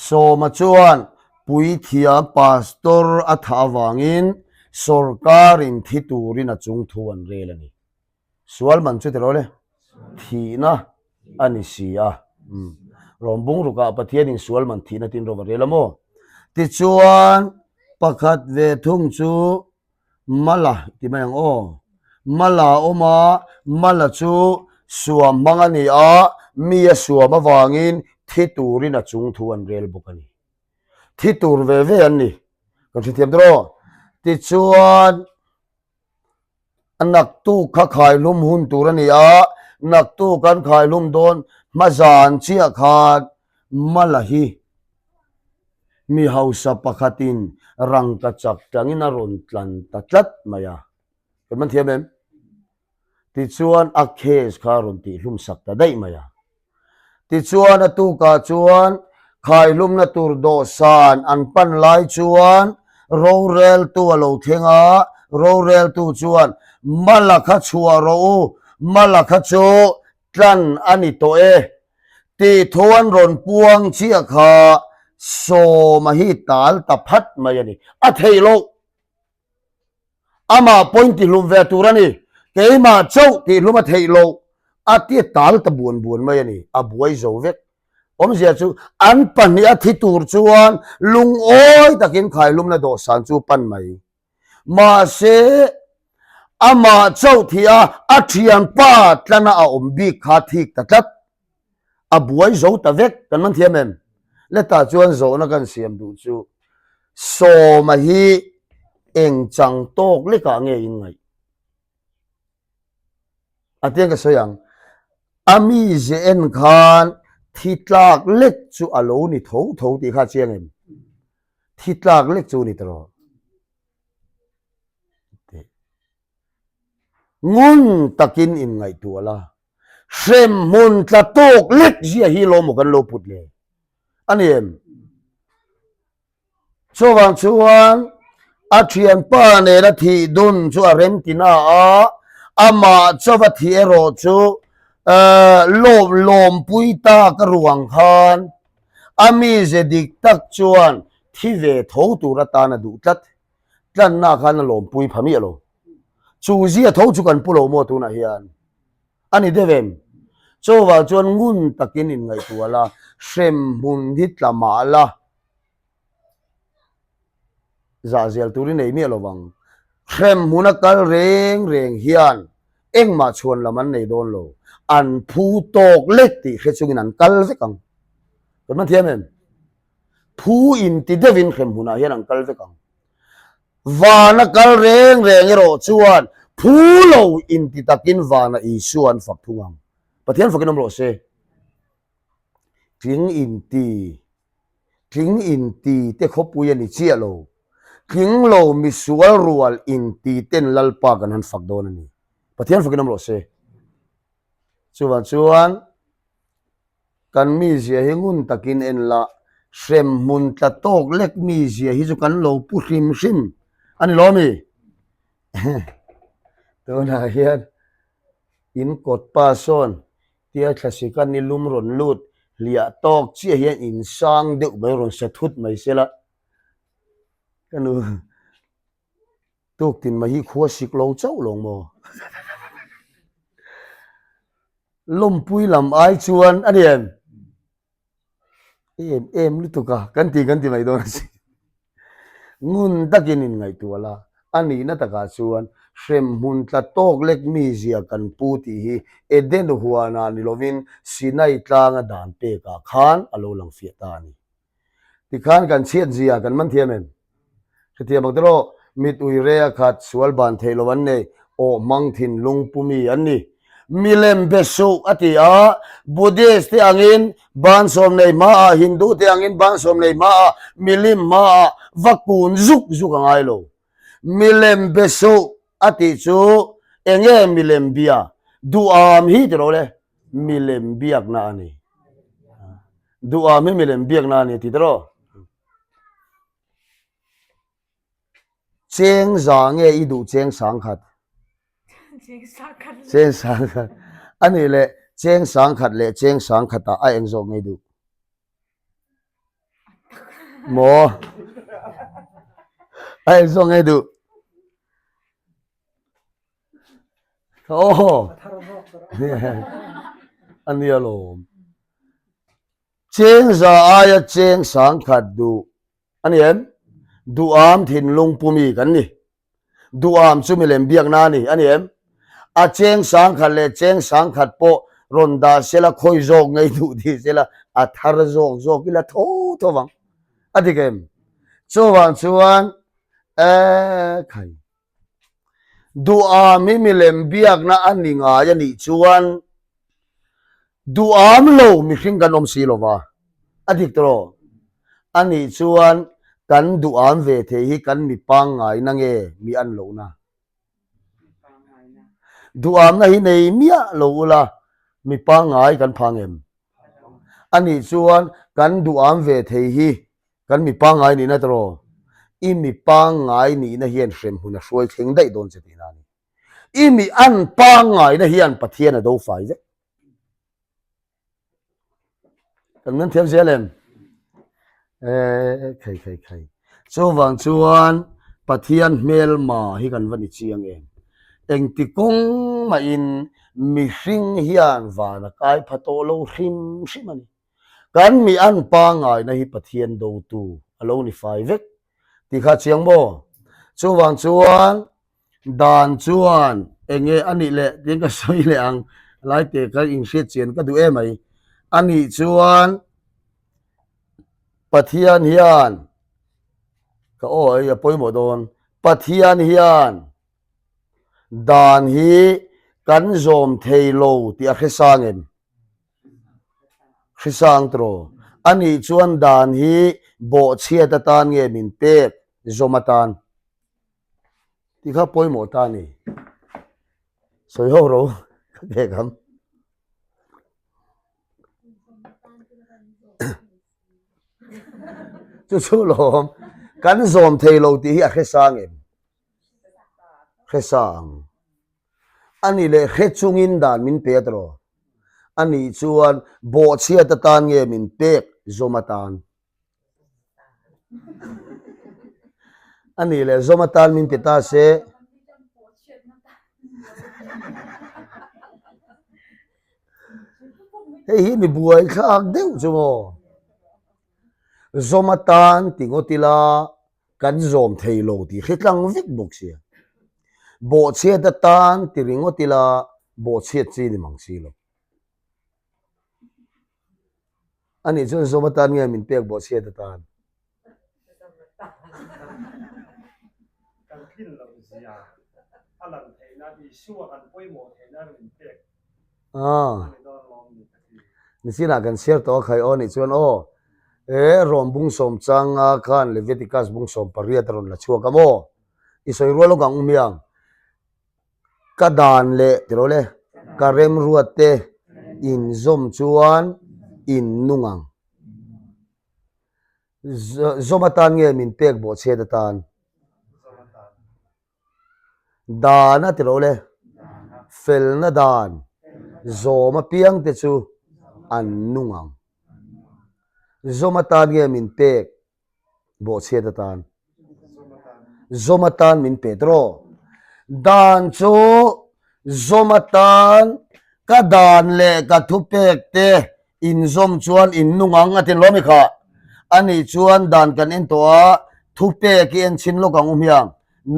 S1: Sawma chuan puithiam pastor a thah avangin sawrkarin thi turin a chungthu an rel a ni. Sual man chu tilo le, thihna a ni si a. Rawm bung rukah Pathianin sual man thihna tin rawh a rel a maw? Tichuan, pakhat ve thung chu Mala ti mai ang aw. Mala a awm a, Mala chu suam hmang a ni a, mi a suam avangin thi turin a chung thu an rel bawk a ni. Thi tur ve ve an ni. Kan hrethiam tawh aw. Tichuan. A naktuk kha khaihlum hun tur a ni a, naktuk an khaihlum dawn hma zan chiah khan Mala hi mi hausa pakhatin rangka chak tangin a rawn tlan ta tlat mai a. Kan man thiam em? Tichuan a case kha a rawn tihhlum sak ta daih mai a. Tichuan a tukah chuan khaihlumna tur dawhsan an pan lai chuan roreltu a lo thleng a, roreltu chuan Mala kha chhuah rawh u, Mala kha chu tlan a ni tawh e tih thu an rawn puang chiah kha Sawma hi tal ta phat mai a ni. A theih loh. Amah pawhin tihlum ve tur a ni. Keimah chauh tihlum a theih loh a ti tal ta buan buan mai a ni. A buai zo vek. Awmzia chu an pahniha thi tur chuan lungawi takin khaihlumna dawhsan chu pan mai. Mahse, amah chauh thih a, a thianpa tlana a awm bik kha thik ta tlat. A buai zo ta vek. Kan man thiam em? Letah chuan zawhna kan siam duh chu Sawma hi eng chang tawk lekah nge in ngaih? A tiang ka sawi ang, a mize en khan thi tlak lek chu a lo ni tho tho tih kha a chiang em? Thi tlak lek chu ni ta rawh. Ngun takin in ngaihtuah la. Hremhmun tla tawk lek zia hi lawm maw kan lo put le? A ni em? Chuvang chuan a thianpa nena thih dun chu a rem ti na a, amah chauva thih erawh chu lawm lawmpui tak a ruang khan a mize dik tak chuan thi ve tho tur atan a duh tlat. Tlanna khan a lawmpui pha miah lo. Chu zia tho chu kan pu lo maw tunah hian? A ni deuh em? Chuvang chuan ngun takin inngaihtuah la, hremhmun hi tla mah la, zah zel tur i nei miah lo vang. Hremhmun a kal reng reng hian engmah chhuan lam an nei dawn lo. An phu tawk lek tih hre chungin an kal vek ang. Kan hman thiam em? Phu inti deuhin hremhmunah hian an kal vek ang. Vana kal reng reng erawh chuan phu lo inti takin vana Isua an fak thung ang. Pathian fakin awm rawh se. Tling inti, tling inti te khawpui a ni chiah lo. Tling lo misual rual inti ten Lalpa kan han fak dawn a ni. Pathian fakin awm rawh se. Chuvang chuan kan mizia hi ngun takin en la, hremhmun tla tawk lek mizia hi chu kan lo pu hrim hrim a ni lo mi? Tunah hian in kawt pa sawn tia thlasik a nilum rawn lut hliah tawk chiah hian in sang deuh mai rawn sa thut mai se la ka nu tuktin mai hi khua sik lo chauh lo maw lawmpui lam ai chuan a ni em? Em em lutuk a, kan ti kan ti mai dawn a si. Ngun takin in ngaihtuah la, a nihna takah chuan hremhmun tla tawk lek mizia kan pu tih hi Eden huanah ni lovin Sinai tlanga dan pekah khan a lo lang fiah ta a ni. Tikhan kan chhiat zia kan man thiam em? Hrethiam ang tawh, mit ui re a khat, sual ban theih lo an nei, awh hmang thinlung pu mi an ni. Milem be suh a ti a, Buddhist te angin ban sawm nei hmaah, Hindu te angin ban sawm nei hmaah, milim hmaah va kun zuk zuk a ngai lo. Milem be suh a tih chu enge milem bia? Duham hi ti rawh le. Milem biakna a ni. Duham hi milem biakna a ni ti tawh. Cheng za nge i duh cheng sang khat? Cheng sang khat. A nih leh cheng sang khat leh cheng sang khatah a eng zawk nge i duh? Maw? A eng zawk nge i duh? Aw a nia lawm. Cheng za aia cheng sang khat duh a ni em? Duham thinlung pumi kan ni. Duham chu milem biakna a ni a ni em? A cheng sang khat leh cheng sang khat pawh rawn dah sela khawi zawk ngei duh tih sela a thar zawk zawk ila tho tho vang. A dik em? Chuvang chuan eh khai. Duham hi milem biakna a ni ngai a nih chuan duham lo mihring kan awm si lo va, a dik tawh. A nih chuan kan duham ve thei hi kan mi pangngaina nge mi an lohna? Duhamna hi nei miah lo ula mi pangngai kan phang em? A nih chuan kan duham ve thei hi Kan mi pangngai nihna tawh, i mi pangngai nihna hian hremhmun a hruai thleng daih dawn che tihna a ni. I mi an pangngaina hian Pathian a do fai vek. Kan ngan thiam zel em? Eh, khai khai khai. Chuvang chuan Pathian hmelma hi kan va ni chiang em? Engti kawng mahin mihring hian van a kai pha tawh lo hrim hrim a ni. Kan mi an pangaina hi Pathian dotu a lo ni fai vek tih kha chiang maw? Chuvang chuan dan chuan enge a nih leh tiin ka sawi leh ang lai te ka inhriat chian ka duh em ai. A nih chuan Pathian hian ka aw hei a pawimawh dawn Pathian hian dan hi kan zawm thei lo tih a hre sang em? Hrisang tawh. A nih chuan dan hi bawhchhiat atan nge min pek zawm atan? Tih kha pawimawh ta a ni. Sawi ho ro ka pek ang. Chu chu lawm. Kan zawm thei lo tih hi a hre sang em? Hre sang. A ni leh hre chungin dan min pe a tawh. A nih chuan bawhchhiat atan nge min pek zawm atan? A nih leh zawm atan min ti ta se. Hei hi mi buai thlak deuh chu maw? Zawm atan ti ngawt ila kan zawm thei lo tih hre tlang vek bawk sia. Bawhchhiat atan ti ringawt ila bawhchhiat chi ni mang si lo. A nih chuan zawm atan nge min pek bawhchhiat atan?
S2: Kan tlin loh zia a lan theih nan Isua kan pawimawh theih nan min pek a ni dawn lawm ni ka ti.
S1: Nichinah kan chhiar tawh a khai aw nih chuan aw e Rom bung sawm changa khan Leviticus bung 18 a rawn la chhuak a maw? I sawi rual awk ang umiang. Ka dan leh ti rawh le, ka remruat te inzawm chuan in nung ang. Zawm atan nge min pek bawhchhiat atan? Dan a ti rawh le, felna dan zawm apiang te chu an nung ang. Zawm atan nge min pek bawhchhiat atan zawm atan min pe tawh dan chu zawm atan ka dan leh ka thupek te inzawm chuan in nung ang a ti lawm i kha ani chuan dan kan en tawh a thupek i en chhin lawk ang u hmiang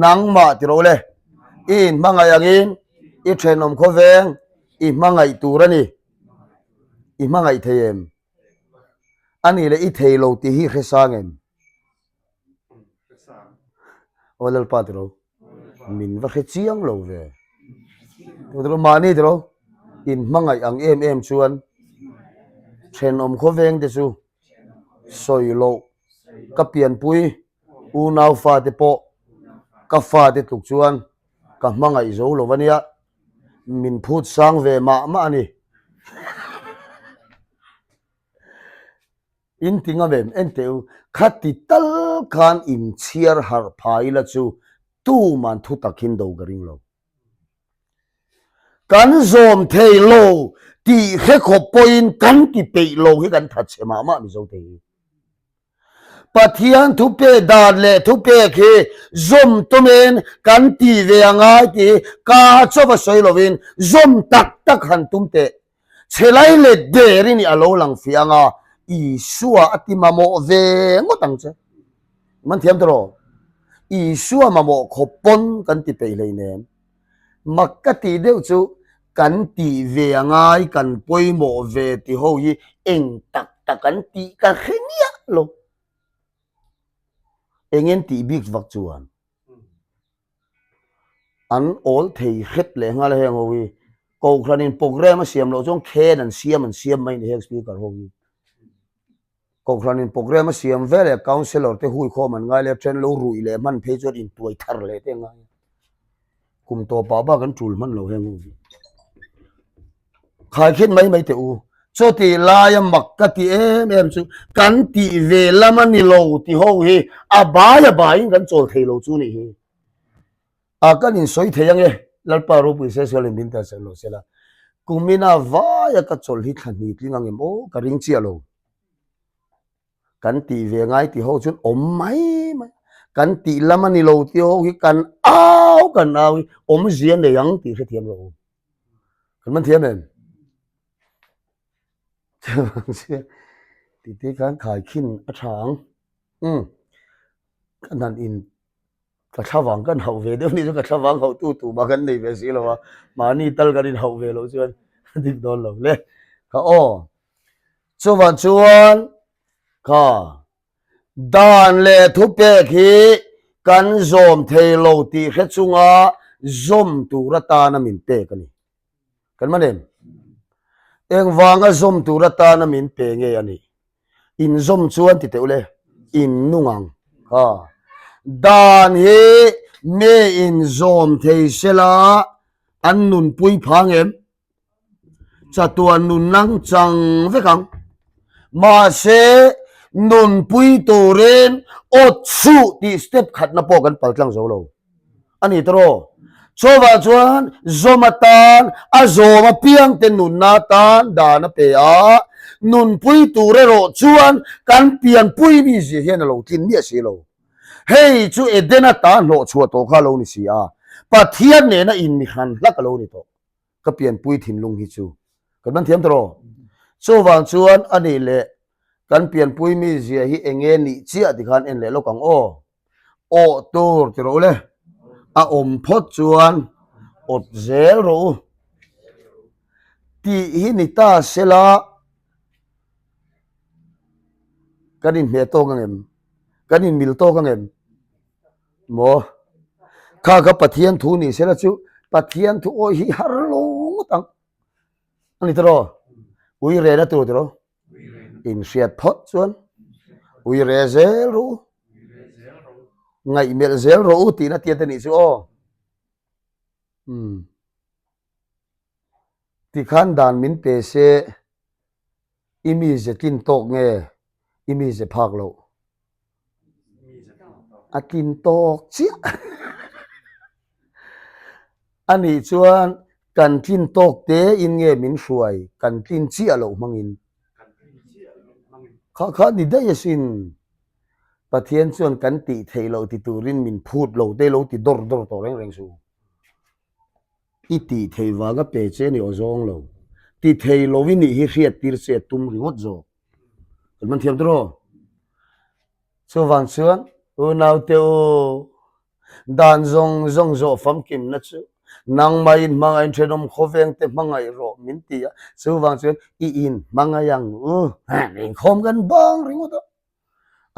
S1: nangmah ti rawh le i inhmangaih angin i thenawm khawveng i hmangaih tur a ni i hmangaih thei em? A nih leh i thei lo tih hi hre sang em? Aw Lalpa tiro, min va hre chiang lo ve. Tiro mahni tiro, in hmangaih ang em em chuan thenawm khawveng te chu sawi loh ka pianpui unau fate pawh ka fate tluk chuan ka hmangaih zo lo a nia. Min phut sang ve mah mah a ni. In ti ngam em? En teh u, khati tal khan in chhiar harh pha ila chu tuman thu tak hin do ka ring lo. Kan zawm thei lo tih hre khawp pawhin kan ti peih lo hi kan thatchhe mah mah Mizo te hi. Pathian thupek dan leh thupek hi zawm tumin kan tih ve a ngai tih hi ka chauh a sawi lovin zawm tak tak han tum teh. Chhelai leh der i nih a lo lang fiah ang a, Isua a ti mamawh ve ngawt ang che. Man thiam tawh rawh. Isua mamawh khawp pawn kan ti peih hleinem. Mak ka tih deuh chu kan tih ve a ngai, kan pawimawh ve ti ho hi eng tak tak an tih ka hre miah lo. Eng en tih bik vak chuan an awl thei hrep leh nghal a heng ho hi. Kohhranin programme a siam loh chuan khen an siam an siam mai a ni heng speaker ho hi. Kohhranin programme a siam vel leh councellor te hui khawm an ngai leh a then lo ruih leh hman phei chuan intuai thar leh te a ngai a. Kum tawpah bak an tul hman lo heng ho hi. Khaikhin mai mai teh u. Chutih laia mak ka ti em em chu kan tih ve lam a ni lo ti ho hi a bai a baiin kan chawl thei lo chu nih hi. A kan insawi thei ang e, Lalpa ropui se sual in min tel ser lo sela. Kumina vaia ka chawlh hi thla hnih tling ang em aw ka ring chiah lo. Kan tih ve ngai tih ho chuan awm mai mai. Kan tih lam a ni lo tih ho hi kan au kan au hi awmzia nei ang tih hrethiam rawh u. Kan man thiam em? Tih te khan khaikhin a tha ang. Umm kan han in Ka thlavang kan hauh ve deuh ni chu ka thlavang hauh tu tu mah kan nei ve si lo a, mahni tal kan inhauh ve loh chuan a dik dawn lo hle. Kha aw, chuvang chuan kha dan leh thupek hi kan zawm thei lo tih hre chunga zawm tur atana min pek a ni. Kan man em? Engvanga zawm tur atana min pe nge a nih? Inzawm chuan ti teuh le, in nung ang. Ha. Dan hi me inzawm thei sela an nunpui phang em? Chatuan nun nang chang vek ang. Mahse. Nunpui turin awt suh tih step khatna pawh kan paltlang zo lo a ni tawh. Chuvah chuan zawm atan a zawm apiangte nunna atan dan a pe a, nunpui tur erawh chuan kan pianpui mi zia hian a lo tlin miah si lo. Hei chu Eden ata hlawhchhuah tawh kha a lo ni si a, Pathian nena inmihran hlak a lo ni tawh. Ka pianpui thinlung hi chu kan man thiam tawh. Chuvang chuan a nih leh kan pianpui mizia hi eng nge nih chiah ti khan en leh lawk ang aw. Awh tur ti rawh u le. A awm phawt chuan awt zel rawh u tih hi ni ta sela kan inhmeh tawk ang em? Kan inmil tawk ang em? Maw? Kha kha Pathian thu ni sela chu Pathian thu awih hi har lo ngawt ang. A ni tawh Ui rehna tur tawh inhriat phawt chuan ui reh zel rawh u. Ngaihmelh zel rawh u tihna tiat a nih chu aw. Umm. Tikhan dan min pe se I mize tlin tawk nge i mize phak loh? A tlin tawk chiah. A nih chuan kan tlin tawk te in nge min hruai kan tlin chiah loh hmangin? Kha kha ni daih asin. Pathian chuan kan tih theih loh ti turin min phut lo te lo ti dawr dawr tawh reng reng suh. I tih theih vanga pe che ni aw zawng lo. Ti thei lo i nih hi hriat tir che tum ringawt zawk. Kan man thiam tawh. Chuvang chuan unaute u, dan zawng zawng zawh famkimna chu nangmah in hmangaih in thenawm khawveng te hmangaih rawh min ti a. Chuvang chuan i in hmangaih ang u. Inkhawm kan bang ringawt a.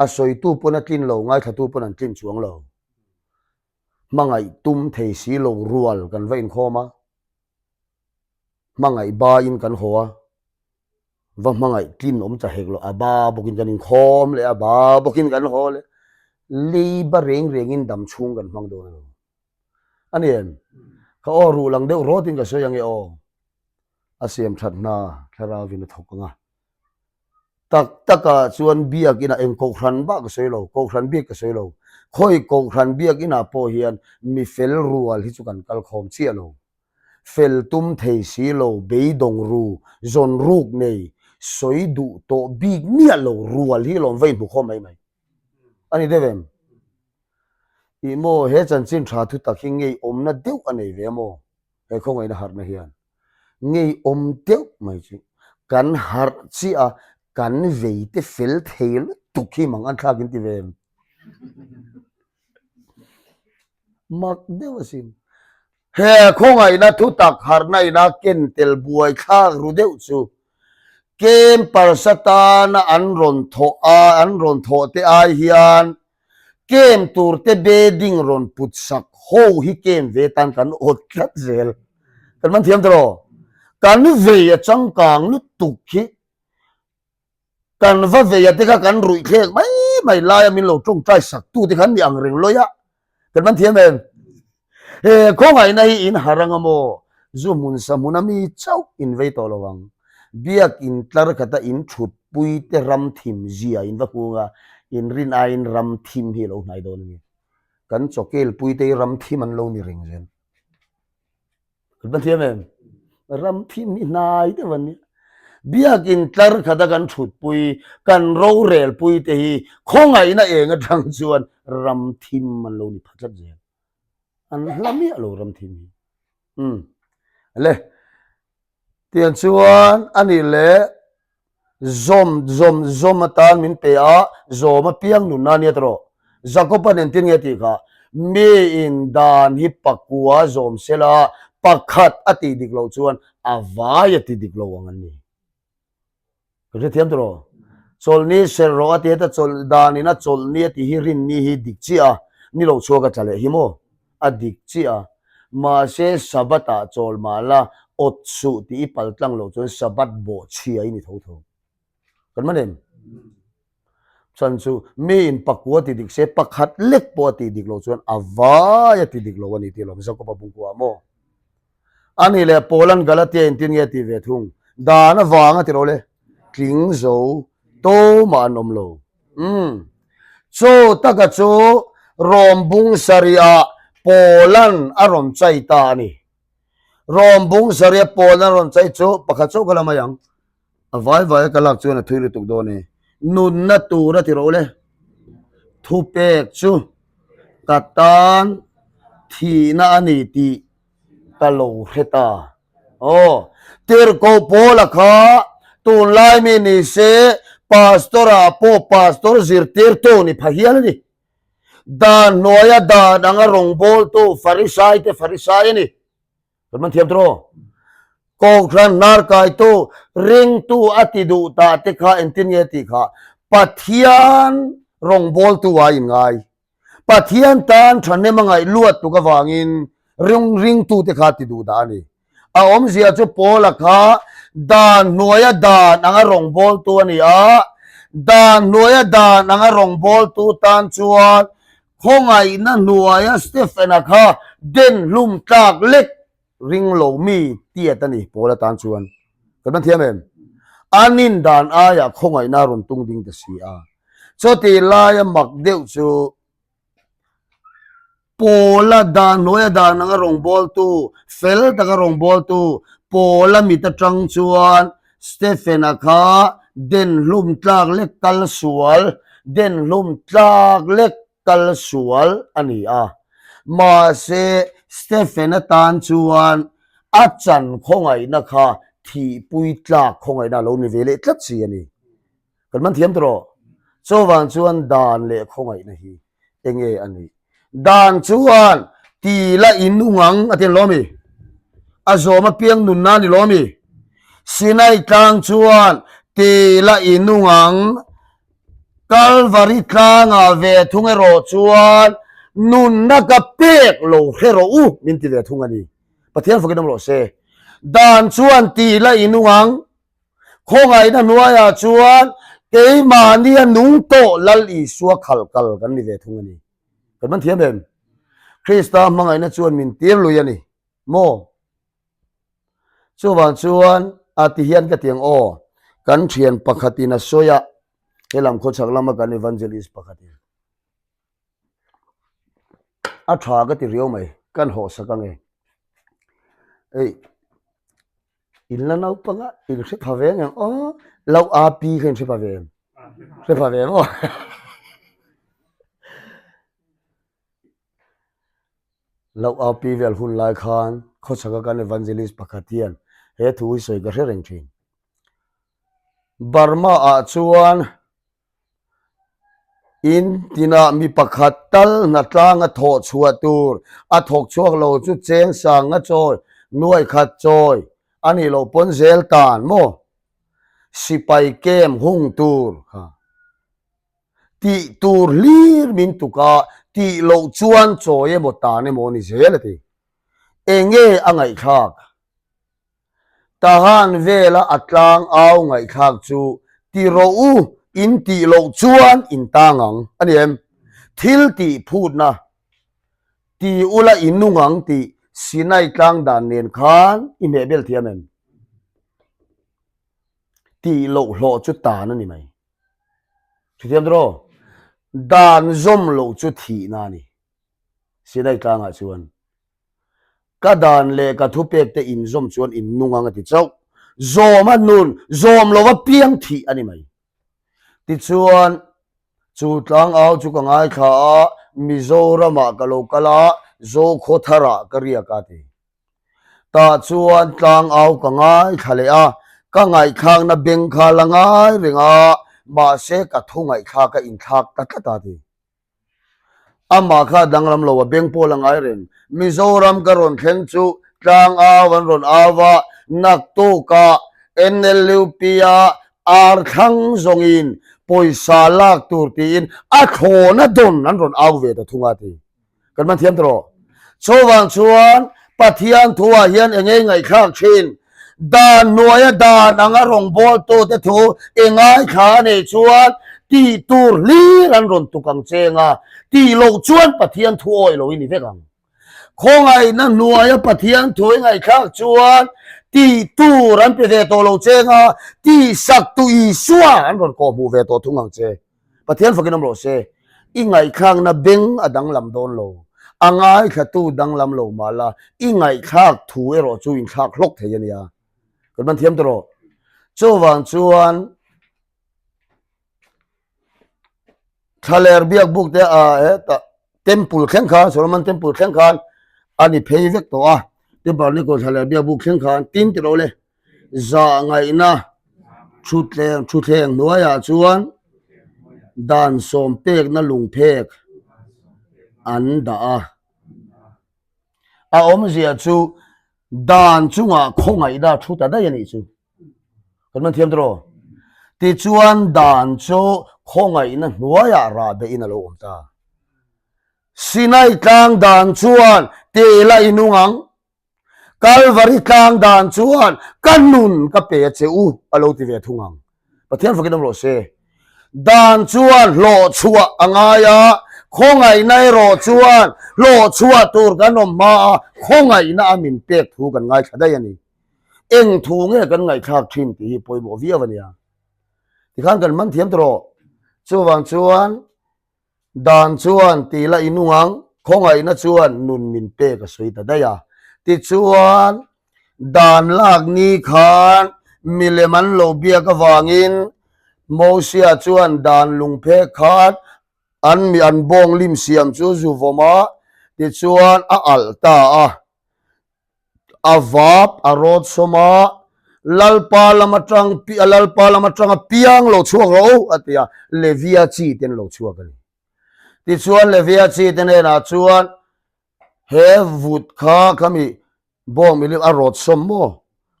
S1: A sawitu pawn a tlin lo, ngaithlatu pawn an tlin chuang lo. Hmangaih tum thei si lo rual kan va inkhawm a, hmangaih ba in kan haw a, va hmangaih tlin awm ta hek lo, a ba bawkin kan inkhawm leh a, ba bawkin kan haw leh, leiba reng rengin dam chhung kan hmang dawn a lo. A ni em? Ka aw ruh lang deuh rawtin ka sawi ange aw. A siam that hna thlarauin a thawk ang a. Tak takah chuan biakinah eng kohhran bak ka sawi lo, kohhran biak ka sawi lo. Khawi kohhran biakinah pawh hian mi fel rual hi chu kan kal khawm chiah lo. Fel tum thei si lo, beidawng ru, zawn ruk nei, sawi duh tawh bik miah lo rual hi lawm va inhmu khawm mai mai. A ni deuh em? Ih maw, he chanchin tha thutak hi ngeiawmna deuh a nei ve maw? He khawngaihna harhna hian ngeiawm deuh mai chu kan harh chiah a, kan vei te fel thei lutuk hi mang an thlak in ti ve em? Mak deuh asin. He khawngaihna thutak harhna ina ken tel buai thlak ru deuh chu kem parsa tana an rawn thawh a, an rawn thawh te ai hian Kem tur te bedding rawn put sak ho hi kem ve tan kan awt tlat zel. Kan man thiam tawh. Kan vei a changkang lutuk hi kan va vei a te kha kan ruih thlek mai mai lai a min lo tawngtai sak tu te khan ni ang reng lawi a. Kan man thiam em? He khawngaihna hi in har anga maw? Zu hmun sa hmun a mi chauh in vei tawh lo ang. Biak in tlar khata in thut pui te ram thim zia in va hung a, in rin aiin ram thim hi a lo hnai dawn a ni. Kan chawkel pui te hi ram thim an lo ni reng zel. Kan va thiam em? Ram thim hi hnai deuh an nia. Biak in tlar khata kan thut pui, kan rorel pui te hi khawngaihna eng atang chuan ram thim an lo ni pha tlat zel. An hla miah lo ram thim hi. Umm. Le. Tiang chuan a nih leh zawm zawm zawm atan min pe a, zawm apiang nunna nia tawh. Jakob-a nen tin nge tih kha, miin dan hi pakua zawm sela pakhat a tih dik loh chuan a vai a ti dik lo ang an ni. Ka hrethiam tawh rawh. Chawlhni serh rawh a ti heta chawlh danin a chawlhni a tih hi rinni hi dik chiah a, ni lo chhuak a tla leh hi maw? A dik chiah a. Mahse Sabbath ah chawl mah la awt suh tih i pal tlang loh chuan Sabbath bawh chhia i ni tho tho. Kan man em? Chhan chu miin pakua ti dik se pakhat lek pawh a tih dik loh chuan a vai a ti dik lo a ni tih lawm Jakob-a bungkua maw? A nih leh Paulan Galatia in tin nge a tih ve thung? Dan avanga ti rawh le, tling zo to mah an awm lo. Umm. Chu taka chu Rom bung sarihah Paula'n a rawn chai ta a ni. Rom bung sarih a Paula'n a rawn chai chu pakhat chauh ka la mai ang. A vai vai a ka lak chuan a thui lutuk dawn e. Nunna tur a ti rawh le. Thupek chu ka tan thihna a ni tih ka lo hre ta. Aw, Tirhkoh Paula kha tunlai mi ni se Pastor ah pawh Pastor zirtirtu ni pha hial a ni. Dan hnuaia dan anga rawngbawltu Farisai te Farisai a ni. Kan man thiam tawh. Kohhran hnar kaitu ringtu a ti duh tah te kha engtin nge tih kha Pathian rawngbawltu ah a inngai. Pathian tan thahnem a ngaih luat tuk avangin ring ringtute kha ti duh dah a ni. A awmzia chu Paula kha dan hnuaia dan anga rawngbawltu a ni a, dan hnuaia dan anga rawngbawltu tan chuan khawngaihna hnuaia Stephen-a kha den hlum tlak lek ring lo mi tiat a ni Paula tan chuan. Kan man thiam em? A nin dan aiah khawngaihna a rawn tung ding ta si a. Chutih laia mak deuh chu Paula dan hnuaia dan anga rawngbawltu, fel taka rawngbawltu Paula mit atang chuan Stephen-a kha den hlum tlak lek kal sual, den hlum tlak lek kal sual a ni a. Mahse Stephen-a tan chuan a chan khawngaihna kha thihpui tlak khawngaihna a lo ni ve leh tlat si a ni. Kan man thiam tawh rawh. Chuvang chuan dan leh khawngaihna hi enge a nih? Dan chuan ti la in nung ang a ti lo mi? A zawm apiang nunna a ni lo mi? Sinai tlang chuan ti la in nung ang, Kalvari tlangah ve thung erawh chuan nunna ka pek lo hre rawh u min ti ve thung a ni. Pathian fakin awm rawh se. Dan chuan ti la in nung ang, Khawngaihna hnuaiah chuan keimahnia nung tawh Lal Isua khal kal kan ni ve thung a ni. Kan man thiam em? Krista hmangaihna chuan min tir lui a ni maw? Chuvang chuan a ti hian ka ti ang aw, kan thian pakhatin a sawi a, helam khawchhak lama kan evangelist pakhatin. A tha ka ti riau mai, kan hawhsak ange. Ei. In la naupang a, in hre pha ve ang aw, lo a pi kha in hre pha ve em? Hre pha ve em aw. Lo a pi vel hun lai khan khawchhaka kan evangelist pakhat hian he thu hi sawi ka hre reng thin. Burma ah chuan In tinah mi pakhat tal hnatlanga thawh chhuah tur a thawk chhuak lo chu cheng sanga chawi, nuai khat chawi a nih loh pawn zel tan maw? Sipai kem hung tur kha tih tur hlir min tuk a, tih loh chuan chawi emaw tan emaw a ni zel a ti. Enge a ngaihthlak? Tahan vela a tlang au ngaihthlak chu ti rawh u in tih loh chuan in tang ang a ni em? Thil tih phutna ti ula i nung ang tih Sinai tlang dan nen khan i hmehbel thiam em? Tih loh hlawh chu tan a ni mai. Hrethiam tawh rawh. Dan zawm loh chu thihna a ni. Sinai tlangah chuan Ka dan leh ka thupek te inzawm chuan in nung ang a ti chauh. Zawm a nun, zawm lo va piang thih a ni mai. Tichuan, chu tlangau chu ka ngaithla a, Mizoramah ka lo kal a, Zokhawtharah ka riak a ti. Tah chuan tlangau ka ngaithla leh a, ka ngaihthlakna beng kha la ngai reng a, mahse ka thu ngaihthlak a inthlak ta tlat a ti. Amah kha danglam lo a beng pawl a ngai reng. Mizoram ka rawn thleng chu tlang au an rawn au a, naktukah NLUP a ar thlang zawngin pawisa lak tur tiin a thlawna dawn an rawn au ve ta thung a ti. Kan man thiam ta rawh. Chuvang chuan Pathian thuah hian eng nge ngaihthlak thin? Dan hnuaia dan anga rawngbawltute thu i ngaithla a nih chuan tih tur hlir an rawn tuk ang cheng a, tih loh chuan Pathian thu awih lo i ni vek ang. Khawngaihna hnuaia Pathian thu i ngaihthlak chuan tih tur an pe ve tawh lo cheng a, tihsak tu Isua an rawn kawhhmuh ve tawh thung ang che. Pathian fakin awm rawh se. I ngaihthlakna beng a danglam dawn lo. A ngaithlatu danglam lo mah la, i ngaihthlak thu erawh chu inthlak hlawk thei a nia. Kan man thiam ta rawh. Chuvang chuan Thlaler biak buk te a hetah temple thleng khan Solomon temple thleng khan a ni phei vek tawh a. Tabernacle thlaler biak buk thleng khan tin ti lo le zah ngaihna thutthleng thutthleng hnuaiah chuan dan sawm pekna lungphek an dah a. A awmzia chu dan chungah khawngaihna thu ta daih a nih chu. Kan man thiam tawh. Tichuan dan chu khawngaihna hnuaiah rah beihin a lo awm ta. Sinai tlang dan chuan tela i nung ang. Kalvari tlang dan chuan ka nun ka pe a che u a lo ti ve thung ang. Pathian fakin awm rawh se. Dan chuan hlawhchhuah a ngai a, khawngaihna erawh chuan hlawhchhuah tur kan awm hma a, khawngaihna a min pek thu kan ngaithla daih a ni. Eng thu nge kan ngaihthlak thin tih hi pawimawh viau a nia. Tikhan kan man thiam tawh rawh. Chuvang chuan Dan chuan ti la i nung ang, khawngaihna chuan nun min pek a sawi ta daih a. Tichuan, dan lak ni khan milem an lo biak avangin Mosia chuan dan lungphek khan an mi an bawng lim siam chu zu vawm a, tichuan a alh ta a. A vap a rawt sawm a, Lalpa lam atang Lalpa lam atanga piang lo chhuak rawh u, a ti a, Levia chi te an lo chhuak a ni. Tichuan Levia chi te hnenah chuan he vut kha khami bawng milim a rawt sawm maw?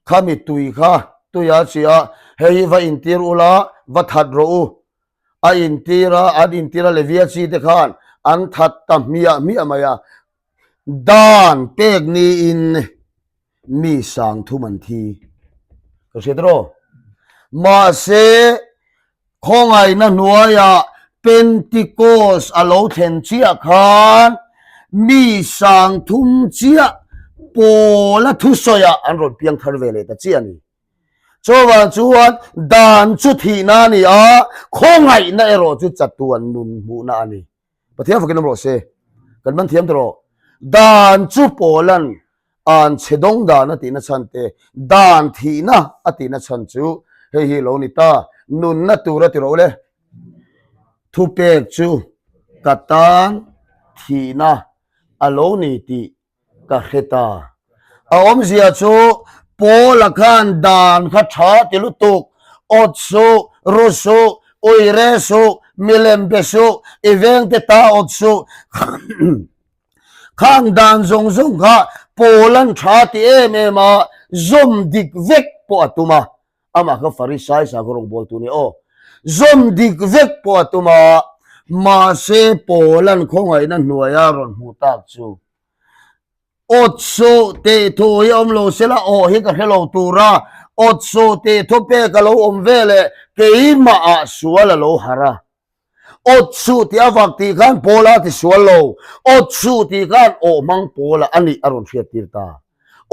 S1: Khami tui kha tuia chi a, hei hi va intir ula, va that rawh u. A intir a, an intir a Levia chi te khan an that ta hmiah hmiah mai a, Dan pek niin mi sang thum an thi. Ka hriat rawh. Mahse, khawngaihna hnuaiah Pentecost a lo thlen chiah khan mi sang thum chiah Paula thusawiah an rawn piang thar ve leh ta chiah a ni. Chuvang chuan dan chu thihna a ni a, khawngaihna erawh chu chatuan nun hmuhna a ni. Pathian fakin awm rawh se. Kan man thiam ta rawh. Dan chu Paulan an chhe dawng dan a tihna chhan te, dan thihna a tihna chhan chu hei hi lo ni ta, nunna tur a ti rawh le. Thupek chu ka tan thihna a lo ni tih ka hre ta. A awmzia chu Paula khan dan kha tha ti lutuk, awt suh, ru suh, ui re suh, milem be suh, i vengte ta awt suh, khang dan zawng zawng kha Paula'n tha ti em em a, zawm dik vek pawh a tum a. Amah kha Farisai sakhaw rawngbawltu nia aw. Zawm dik vek pawh a tum a, mahse Paula'n khawngaihna hnuaia rawn hmuh tak chu Awt suh tih thu hi awm lo sela aw hi ka hre lo tur a, awt suh tih thu pek a lo awm ve leh keimah ah sual a lo harh a. Awt suh tih avak tih khan Paula a ti sual lo, awt suh tih khan awh hmang Paula a nih a rawn hriat tir ta.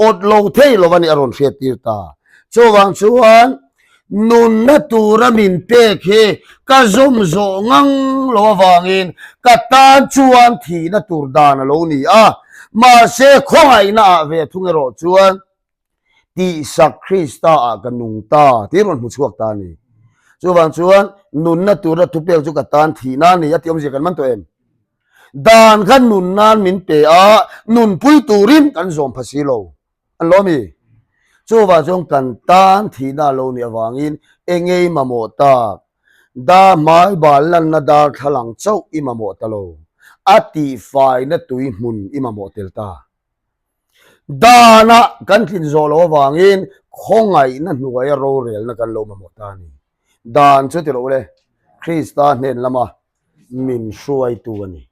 S1: Awt lo thei lo a nih a rawn hriat tir ta. Chuvang chuan nunna tura min pek hi ka zawm zawh ngang lo avangin ka tan chuan thihna tur dan a lo ni a, mahse khawngaihna ah ve thung erawh chuan tihsak Krista ah ka nung ta tih rawn hmu chhuak ta a ni. Chuvang chuan nunna tura thupek chu ka tan thihna a ni a tih awmzia kan man tawh em? Dan kha nun nan min pe a, nunpui turin kan zawm pha si lo. An lo mi? Chuvang chuan kan tan thihna a lo nih avangin enge i mamawh tak? Dar hmai bal lanna darthlalang chauh i mamawh ta lo. A tihfaina tui hmun i mamawh tel ta. Danah kan tlin zawh loh avangin khawngaihna hnuaia rorelna kan lo mamawh ta a ni. Dan chu ti loh le, Krista hnen lama min hruaitu a ni.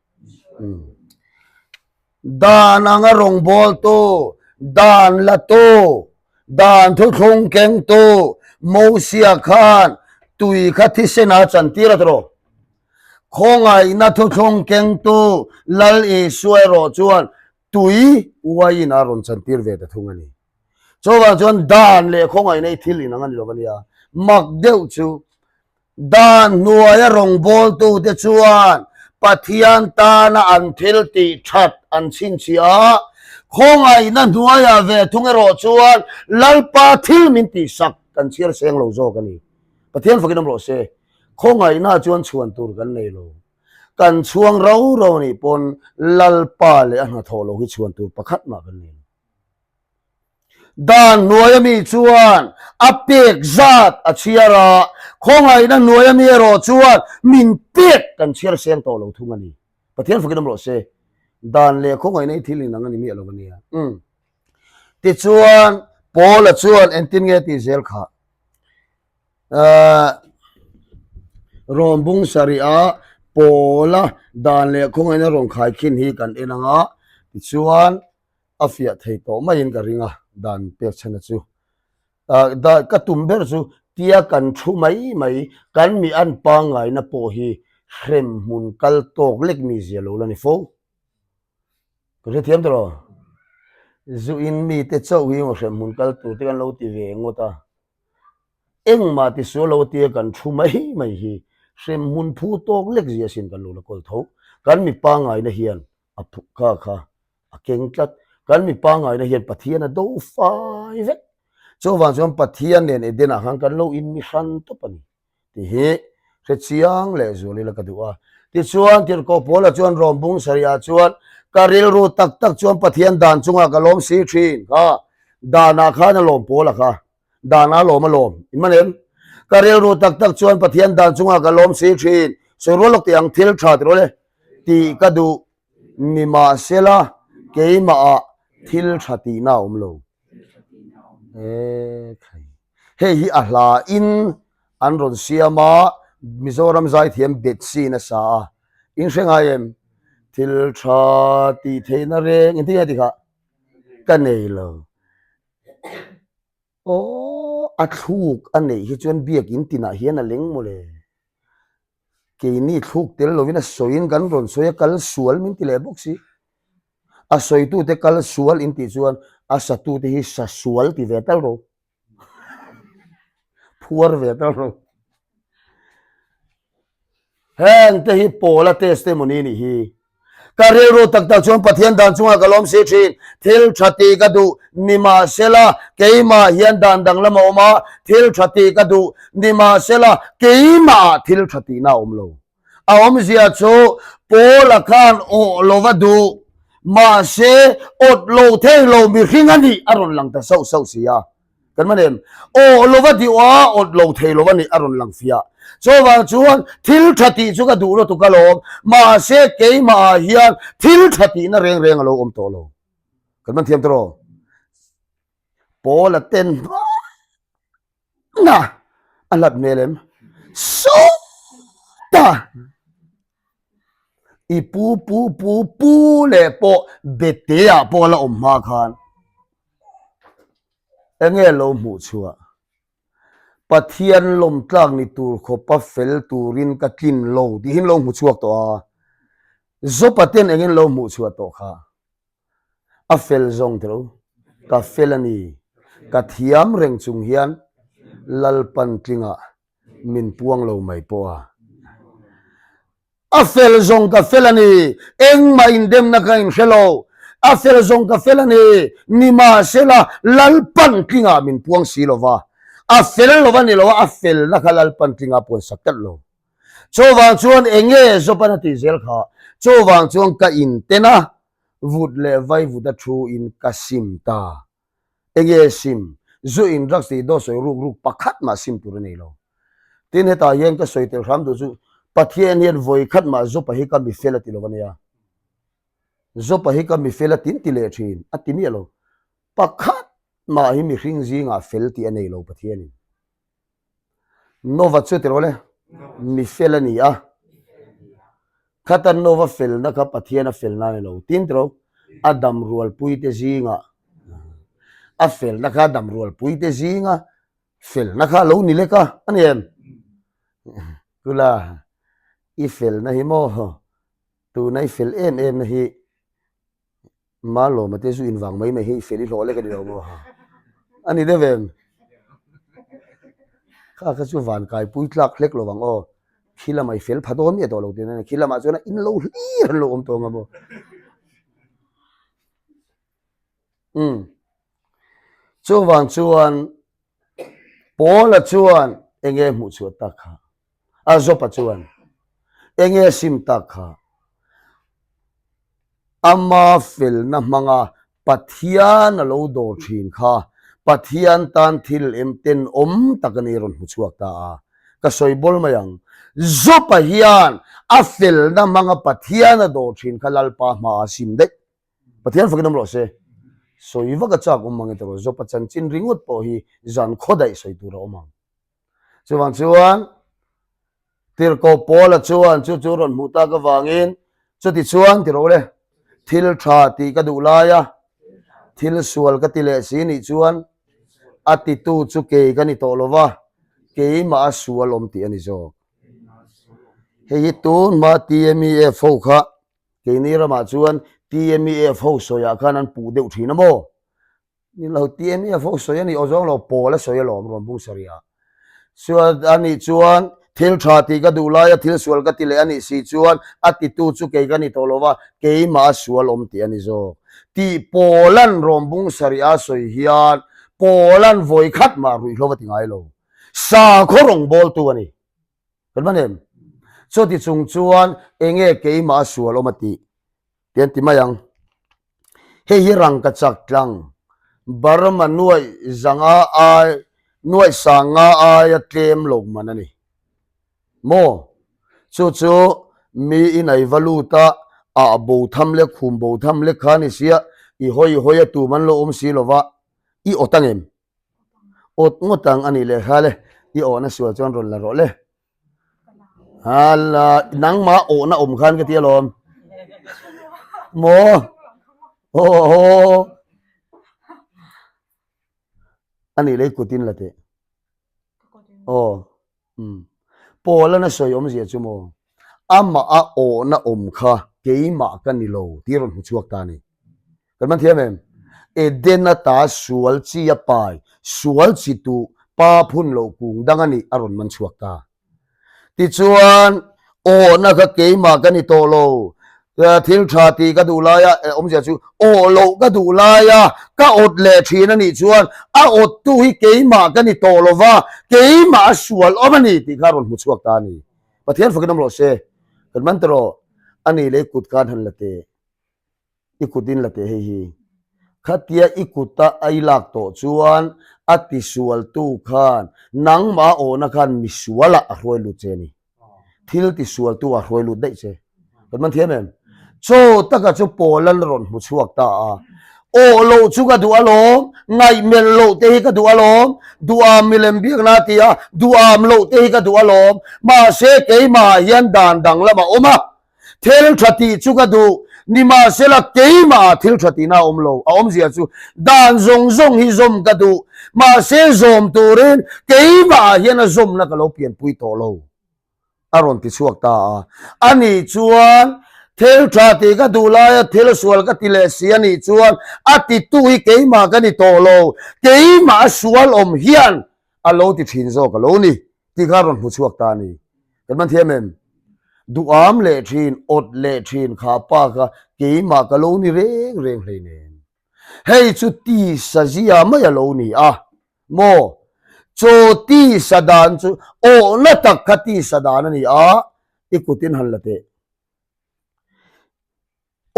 S1: Dan anga rawngbawltu, dan latu, dan thuthlung kengtu Mosia khan tui kha thisen a chantir a ti rawh. Khawngaihna thuthlung kengtu Lal Isua erawh chuan tui uaiin a rawn chantir ve ta thung a ni. Chuvang chuan dan leh khawngaihna hi thil inang a ni lo a nia. Mak deuh chu. Dan hnuaia rawngbawltute chuan Pathian tana an thil tih that an chhinchhiah a, khawngaihna hnuaiah ve thung erawh chuan Lalpa thil min tihsak kan chhiar seng lo zawk a ni. Pathian fakin awm rawh se, khawngaihna chuan chhuan tur kan nei lo. Kan chhuang rau rau nih pawn Lalpa leh a hnathawh lo hi chhuan tur pakhat mah kan nei lo. Dan hnuaia mi chuan a pek zat a chhiar a, khawngaihna hnuaia mi erawh chuan min pek kan chhiar seng tawh lo thung a ni. Pathian fakin awm rawh se. Dan leh khawngaihna hi thil inang a ni miah lo a nia. Umm. Tichuan, Paula chuan engtin nge tih zel kha? Ahh, rawn bung sarih a, Paula dan leh khawngaihna rawn khaikhin hi kan en ang a, tichuan, a fiah thei tawh maiin ka ring a, dan pek chhana chu. Ah, da, ka tum ber chu tia kan thu mai mai, kan mi an pangngaina pawh hi hrem hmun kal tawk lek mi zia lo la ni fo. Ka hrethiam tawh lo. Zu in mite chauh hi emaw hrem hmun kal tur te kan lo ti ve ngawt a. Engmah ti sual lo tia kan thu mai mai hi hrem hmun phu tawk lek zia sin kan lo la kawl tho. Kan mi pangngaina hian a phu kha kha a keng tlat. Kan mi pangngaina hian Pathian a do fai vek. Chuvang chuan Pathian nen Eden-ah khan kan lo inmi hran tawp a ni tih hi hre chiang leh zual ila ka duh a. Tichuan, Tirhkoh Paula chuan Rom bung sarihah chuan, Ka rilru tak tak chuan Pathian dan chungah ka lawm si thin kha, danah khan a lawm Paula kha, danah a lawm a lawm. In man em? Ka rilru tak tak chuan Pathian dan chungah ka lawm si thin. Sawi rual lawk tih ang thil tha ti rawh le tih ka duh. Nimahsela, keimahah thil tha tihna a awm lo. E khai. Hei hi a hla in an rawn siam a, Mizoram zaithiam Betsy in a sa a. In hre ngai em? Thil tha tih theihna reng engtin nge ti kha? Ka nei lo. Aw, a thluk a neih hi chuan biakin tinah hian a leng mawle. Keini thluk tel lovin a sawiin kan rawn sawi a, kal sual min ti leh bawk si. A sawitute kal sual in tih chuan a satute hi sa sual ti ve tal ro. Phuar ve tal ro. Heng te hi Paula testimony nih hi. Ka rilru tak tak chuan Pathian dan chungah ka lawm si thin. Thil tha tih ka duh nimahsela keimah hian dan danglam a awm a, thil tha tih ka duh nimahsela keimahah thil tha tihna a awm lo. A awmzia chu Paula khan awh lova duh, mahse awt lo thei lo mihring a nih a rawn lang ta sauh sauh si a. Kan man em? Aw lova deuh a, awt lo thei lo a nih a rawn lang fiah. Chuvang chuan thil tha tih chu ka duh lutuk alawm, mahse keimah ah hian thil tha tihna reng reng a lo awm tawh lo. Kan man thiam tawh Paul a ten hmana a hlat hmel em? Sawta! I pu pu pu pu leh pawh Betea pawh a la awm hma khan enge lo hmuh chhuah? Pathian lawm tlak ni tur khawpa fel turin ka tlin lo tihin lo hmu chhuak tawh a, Zopa ten engin lo hmuh chhuah tawh kha? A fel zawng tilo, ka fel a ni, ka thiam reng chung hian Lalpan tlingah min puang lo mai pawh a. A fel zawng ka fel a ni, engmah indemna ka inhre lo. A fel zawng ka fel a ni, nimahsela Lalpan tlingah min puang si lo va. A fel lo a ni lo a, a felna kha Lalpan tlingah puan sak tlat lo. Chuvang chuan enge Jopan a tih zel kha, chuvang chuan ka inten a, vut leh vaivut a thu in ka sim ta. Enge sim? Zu in drugs tih dawt sawi ruk ruk pakhat mah sim tur a nei lo. Tin hetah hian ka sawi tel hram duh chu Pathian hian vawi khat mah Zopa hi ka mi fel a ti lo a nia. Zopa hi ka mi fel a tin ti leh thin a ti miah lo. Pakhat mah hi mihring zingah fel tih a nei lo Pathianin. Nova chu tiraw le, mi fel a ni a. Khata Nova felna kha Pathian a felna a ni lo. Tin tiraw, a dam rualpuite zinga a felna kha dam rualpuite zinga felna kha a lo ni lek a, a ni em? Kula, i felna hi maw, tuna i fel em em na hi Malawma te zu in vang mai mai hi i fel i hlawh lek a ni lo maw? A ni deuh em? Kha kha chu van kaipui tlak hlek lo vang aw. Khi lamah i fel pha dawn miah tawh lo tih na khi lamah chuan a in lo hlir an lo awm tawh ang a maw. Umm. Chuvang chuan Paula chuan enge hmuh chhuah tak kha? A Jopa chuan enge sim tak kha? Ama felna hmanga Pathian a lo dawr thin kha Pathian tan thil em tenawm tak a ni rawn hmu chhuak ta a. Ka sawi bawl mai ang. Jopa hian a felna hmanga Pathian a dawr thin kha Lalpa hmaah a sim daih. Pathian fakin awm rawh se. Sawi vak a chak awm mang e tawh Jopa chanchin ringawt pawh hi zan khaw daih sawi tur a awm ang. Chuvang chuan Tirhkoh Paula chuan chu chu rawn hmuh tak avangin chuti chuan ti rawh le, thil tha tih ka duh lai a, thil sual ka ti leh si nih chuan a titu chu kei ka ni tawh lo va, keimah a sual awm tih a ni zawk. Hei hi tun hma TMEF ho kha Keini ramah chuan TMEF ho sawiah khan an puh deuh thin a maw? Ni lo, TMEF ho sawi a nih aw zawng lo, pawl a sawi alawm rawn bung sarih. Chuan a nih chuan thil tha tih ka duh laia thil sual ka ti leh a nih si chuan a titu chu kei ka ni tawh lo va, keimah a sual awm tih a ni zawk. Tih pawlan rawn bung sarih a sawi hian pawlan vawi khat mah ruihhlo a ti ngai lo. Sakhaw rawngbawltu a ni. Kan va nem. Chuti chung chuan enge keimah a sual awm a tih ti an ti mai ang. Hei hi rangka chak tlang Burma nuaih zanga ai nuaih sang nga aia tlem lo man a ni. Maw? Chu chu mi in ai va lut a, ah bo tham leh khum bo tham lek kha a ni sia, i hawi hawi a tum an lo awm si lova, i awt angem? Awt ngawt ang a nih leh kha le, i awhna sual chuan rawn la rawh le. Hala, nangmah awhna awm khan ka ti alawm. Maw? Aw aw. A nih leh i kutin la teh. Aw. Umm. Paul-an a sawi awmzia chu maw? Amah a awhna awm kha keimah ka ni lo tih rawn hmu chhuak ta a ni. Kan man thiam em? Eden-a ta sual chi a pai, sual chi tuh pa phun loh kung dang a nih a rawn man chhuak ta. Tichuan, awhna kha keimah ka ni tawh lo. Thil tha tih ka duh laia, awmzia chu awh loh ka duh laia ka awt leh thin a nih chuan a awttu hi keimah ka ni tawh lo va, keimah a sual awm a ni tih kha a rawn hmu chhuak ta a ni. Pathian fakin awm rawh se. Kan man ta rawh. A nih leh i kut khan han la teh. I kut in la teh hei hi. Khatia i kuta a i lak tawh chuan a tisualtu khan nangmah a awhna khan misualah a hruai lut che a ni. Thil tisualtu a hruai lut daih che. Kan man thiam em? Chaw taka chu Paul-an rawn hmu chhuak ta a. Awh loh chu ka duh alawm, ngaihmelh loh te hi ka duh alawm, duham milem biakna a ti a, duham loh te hi ka duh alawm, mahse keimahah hian dan danglam a awm a. Thil tha tih chu ka duh, nimahsela keimahah thil tha tihna a awm lo. A awmzia chu dan zawng zawng hi zawm ka duh, mahse zawm turin keimahah hian a zawmna ka lo pianpui tawh lo, a rawn ti chhuak ta a. Ani chuan, Thil tha tih ka duh laia thil sual ka ti leh si a nih chuan a titu hi keimah ka ni tawh lo, keimah a sual awm hian a lo ti thin zawk a lo ni. Tih kha rawn hmu chhuak ta a ni. Kan man thiam em? Duham leh thin, awt leh thin kha pa kha keimah ka lo ni reng reng hleinem. Hei chu tisa zia mai a lo ni a maw? Chaw tisa dan chu awhna tak kha tisa dan a ni a, i kutin han la teh.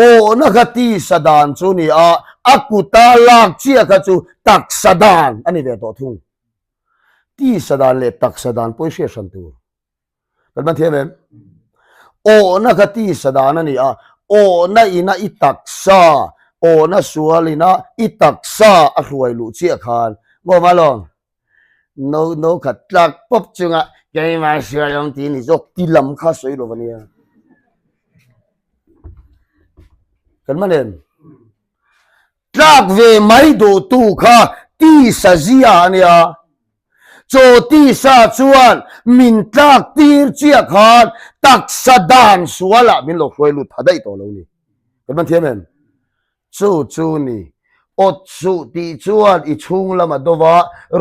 S1: Awhna kha tisa dan chu ni a, a kuta lak chiah kha chu taksa dan a ni ve tawh thung. Tisa dan leh taksa dan pawh i hriat hran tur. Kan man thiam em? Awhna kha tisa dan a ni a, awhna ina i taksa, awhna sual ina i taksa a hruai luh chiah khan maw Malawm? No no khat tlak pawp chunga keimah sual awm tih ni zawk ti lam kha sawi lo ania. Kan man em? Tlak ve mai duhtu kha tisa zia ania. Chaw tisa chuan min tlak tir chiah khan taksa dan sualah min lo hruai lut tha daih tawh lo ni. Kan man thiam em? Chu chu ni. Awt suh tih chuan i chhung lam a do va,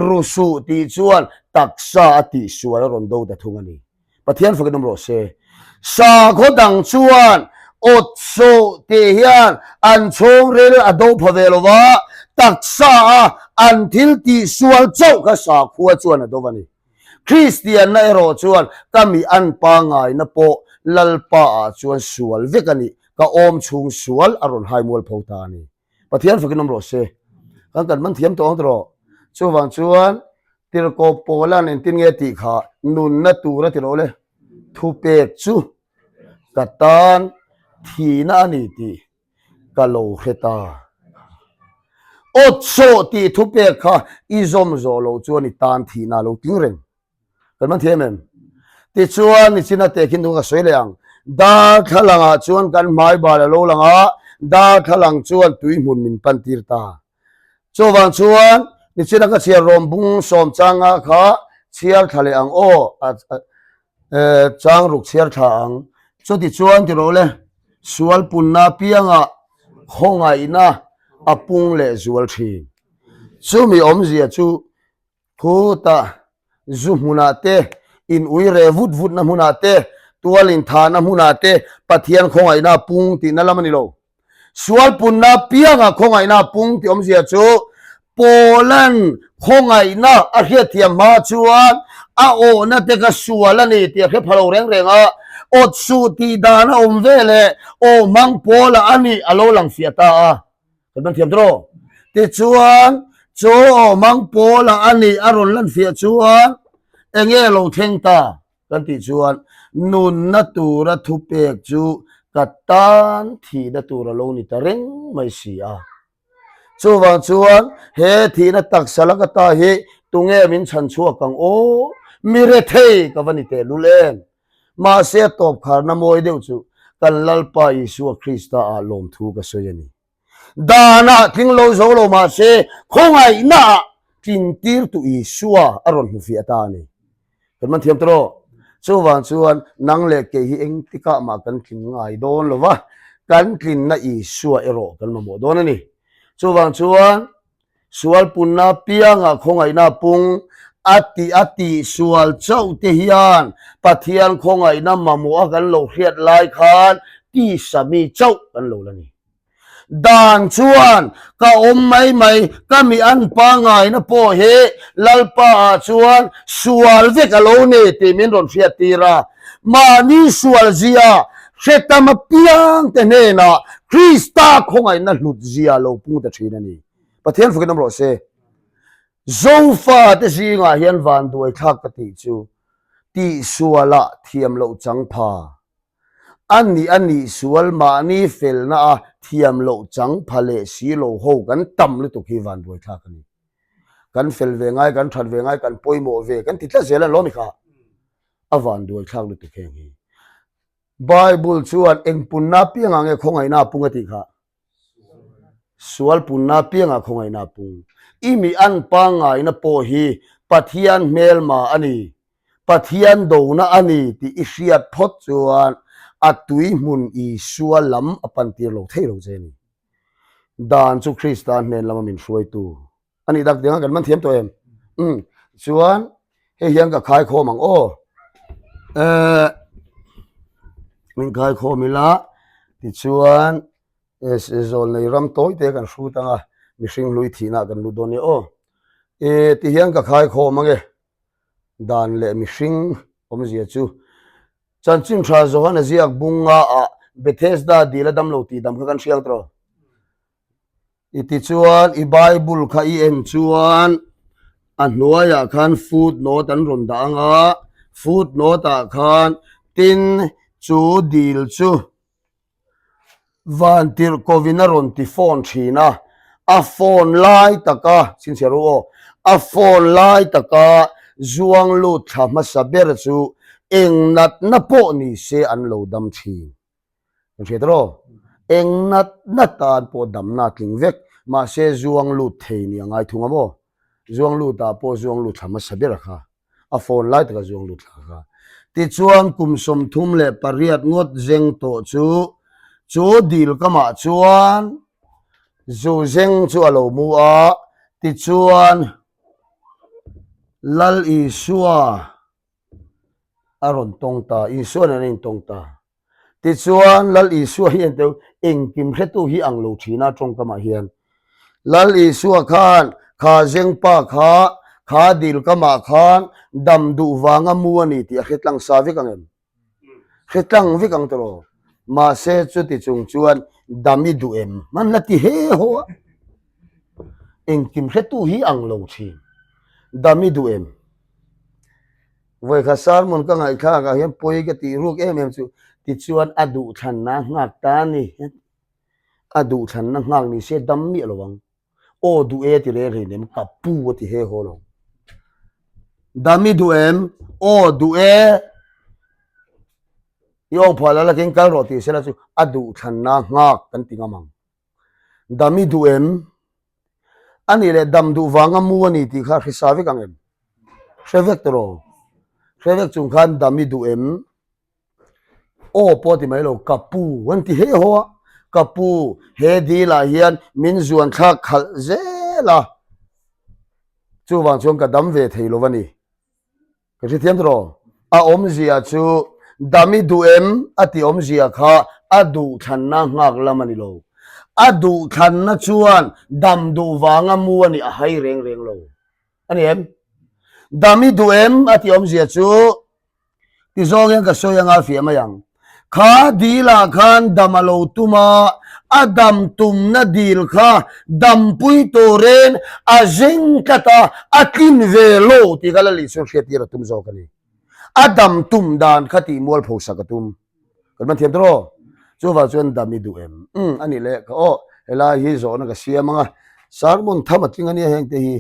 S1: ru suh tih chuan taksa a tihsual a rawn do ta thung a ni. Pathian fakin awm rawh se. Sakhaw dang chuan awt suh tih hian an chhungril a do pha ve lo va, taksa a an thil tihsual chauh kha sakhua chuan a do va ni. Kristianna erawh chuan ka mi an pangaina pawh Lalpa ah chuan sual vek a nih, ka awm chhung sual a rawn hai mual pho ta a ni. Pathian fakin awm rawh se. Kan kan man thiam tawh ang tawh. Chuvang chuan Tirhkoh Paula'n engtin nge tih kha nunna tur a ti lo le, thupek chu ka tan thihna a ni tih ka lo hre ta. Awt sawh tih thupek kha i zawm zawh loh chuan i tan thihna a lo tling reng. Kan man thiam em? Tichuan nichina tehkhin thu ka sawi leh ang. Darthlalangah chuan kan hmai bal a lo lang a, darthlalang chuan tui hmun min pan tir ta. Chuvang chuan nichina ka chhiar rawm bung sawm changa kha chhiar thla leh ang aw, chang ruk chhiar thla ang. Chutichuan ti rawh le, sual punna apiangah khawngaihna a pung leh zual thin. Chumi awmzia chu Khutah zu hmunah te, in ui reh vut vutna hmunah te, tual in thahna hmunah te Pathian khawngaihna a pung tihna lam a ni lo. Sual punna apiangah khawngaihna a pung tih awmzia chu Paula'n khawngaihna a hriatthiam hma chuan a awhna te kha sual a ni tih a hre pha lo reng reng a, awt suh tih dan a awm ve leh aw hmang Paula a nih a lo lang fiah ta a. Kan man thiam tawh. Tichuan, chu awmang pawla a nih a rawn lan fiah chuan enge lo thleng ta kan tih chuan nunna tura thupek chu ka tan thihna tur a lo ni ta reng mai si a. Chuvang chuan he thihna taksa laka ta hi tunge min chhan chhuak ang aw? Mi rethei ka va ni tehlul em? Mahse a tawp kharna mawi deuh chu kan Lalpa Isua Krista ah lawmthu ka sawi a ni. Danah tling lo zo lo mahse khawngaihna ah tlintirtu Isua a rawn hmu fiah ta a ni. Kan man thiam tawh. Chuvang chuan nang leh kei hi engtikah mah kan tling ngai dawn lo va, kan tlinna Isua erawh kan mamawh dawn a ni. Chuvang chuan Sual punna piangah khawngaihna pung a tih a tih sual chauh te hian Pathian khawngaihna mamawh a kan lo hriat lai khan tisa mi chauh kan lo la ni. Dan chuan ka awm mai mai ka mi an pangaina pawh hi Lalpa ah chuan sual vek a lo ni tih min rawn hriat tir a. Mahni sual zia hre tam apiang te hnenah Krista khawngaihna hlut zia lo pung ta thin a ni. Pathian fakin awm rawh se. Zofa te zingah hian van duai thlak ka tih chu tihsualah thiam loh chang pha a nih a nih sual mahni felna a thiam loh chang pha leh si lo ho kan tam lutuk hi van duai thlak a ni. Kan fel ve ngai, kan that ve ngai, kan pawimawh ve kan ti tlat zel a ni lawm i kha. A van duai thlak lutuk heng hi. Bible chuan eng punna piangah nge khawngaihna a pung a tih kha. Sual punna piangah khawngaihna a pung. I mi an pangngaina pawh hi Pathian hmelma a ni, Pathian dona a ni tih i hriat phawt chuan a tui hmun Isua lam a pantir lo thei lo che a ni. Dan chu Krista hnen lama min hruaitu a nih dak tiang a kan man thiam tawh em? Umm chuan hei hian ka khai khawm ang aw. Eh min khai khawm ila tichuan zawl nei ram tawi te kan hrut ang a mihring hlui thihna kan lut dawn nia aw. Eh ti hian ka khai khawm ang e dan leh mihring awmzia chu chanchin tha Johana ziak bunga ah Bethesda dil a damlo tih dam kha kan hriang tawh. I tichuan i Bible kha i en chuan a hnuaiah khan foot note an rawn dah ang a, foot note ah khan tin chu dil chu vantirhkovin a rawn ti phone thin a, a phone lai taka chhinchhiah ru aw, a phone lai taka zuang lut thla hmasa ber chu eng natna pawh ni se an lo dam thin. Kan hriat rawh. Eng nat nat tan pawh damna a tling vek. Mahse zuang lut thei nia ngai thung a maw? Zuang lut ah pawh zuang lut thla hmasa ber a kha. A phone lai taka zuang lut thla kha. Tichuan kum 38 ngawt zeng tawh chu chu dil kamah chuan. Zu zeng chu a lo mu a, tichuan Lal Isua a rawn tawng ta, Isua nen an intawng ta. Tichuan Lal Isua hi enteu engkim hretu hi ang lo thin a tawngkamah hian. Lal Isua khan kha zengpa kha kha dil kamah khan dam duh vanga mu a ni tih a hre tlang sa vek ang em? Hre tlang vek ang tawh. Mahse chuti chung chuan dam i duh em? An la ti he haw a. Engkim hretu hi ang lo thin. Dam i duh em? Vawikhat sermon ka ngaihthlak ah hian pawi ka tih ruk em em chu tichuan a duhthlanna a nghak ta a ni. A duhthlanna nghak ni se dam miah lo ang. Aw duh e ti rel hleinem ka pu a ti he haw lo. Dam i duh em? Aw duh e. I awng phuah la lakin kal rawh tih sela chu a duhthlanna nghak kan ti ngam ang. Dam i duh em? A nih leh dam duh vanga mu a ni tih kha hre sa vek ang em? Hre vek tawh rawh. Hre vek chung khan dam i duh em? Aw pawh a ti mai lo, ka pu an ti he haw a, ka pu he dil ah hian min zuan thlak khalh zel a, chuvang chuan ka dam ve thei lo a ni. Ka hrethiam tawh rawh. A awmzia chu dam i duh em a tih awmzia kha a duhthlanna nghak lam a ni lo. A duhthlanna chuan dam duh vanga mu a nih a hai reng reng lo. A ni em? Dam i duh em a tih awmzia chu ti zawng hian ka sawi anga fiah mai ang. Kha dil ah khan dam a lo tum a, a dam tumna dil kha dampui turin a zeng tlat a, a tlin ve lo tih kha Lali chuan hriattir a tum zawk a ni. A dam tum dan kha tih mualpho sak a tum. Kan man thiam tawh aw? Chuvang chuan dam i duh em? Umm a nih leh ka aw, helai hi zawhna ka siam ang a, sermon tham a tling a nia heng te hi.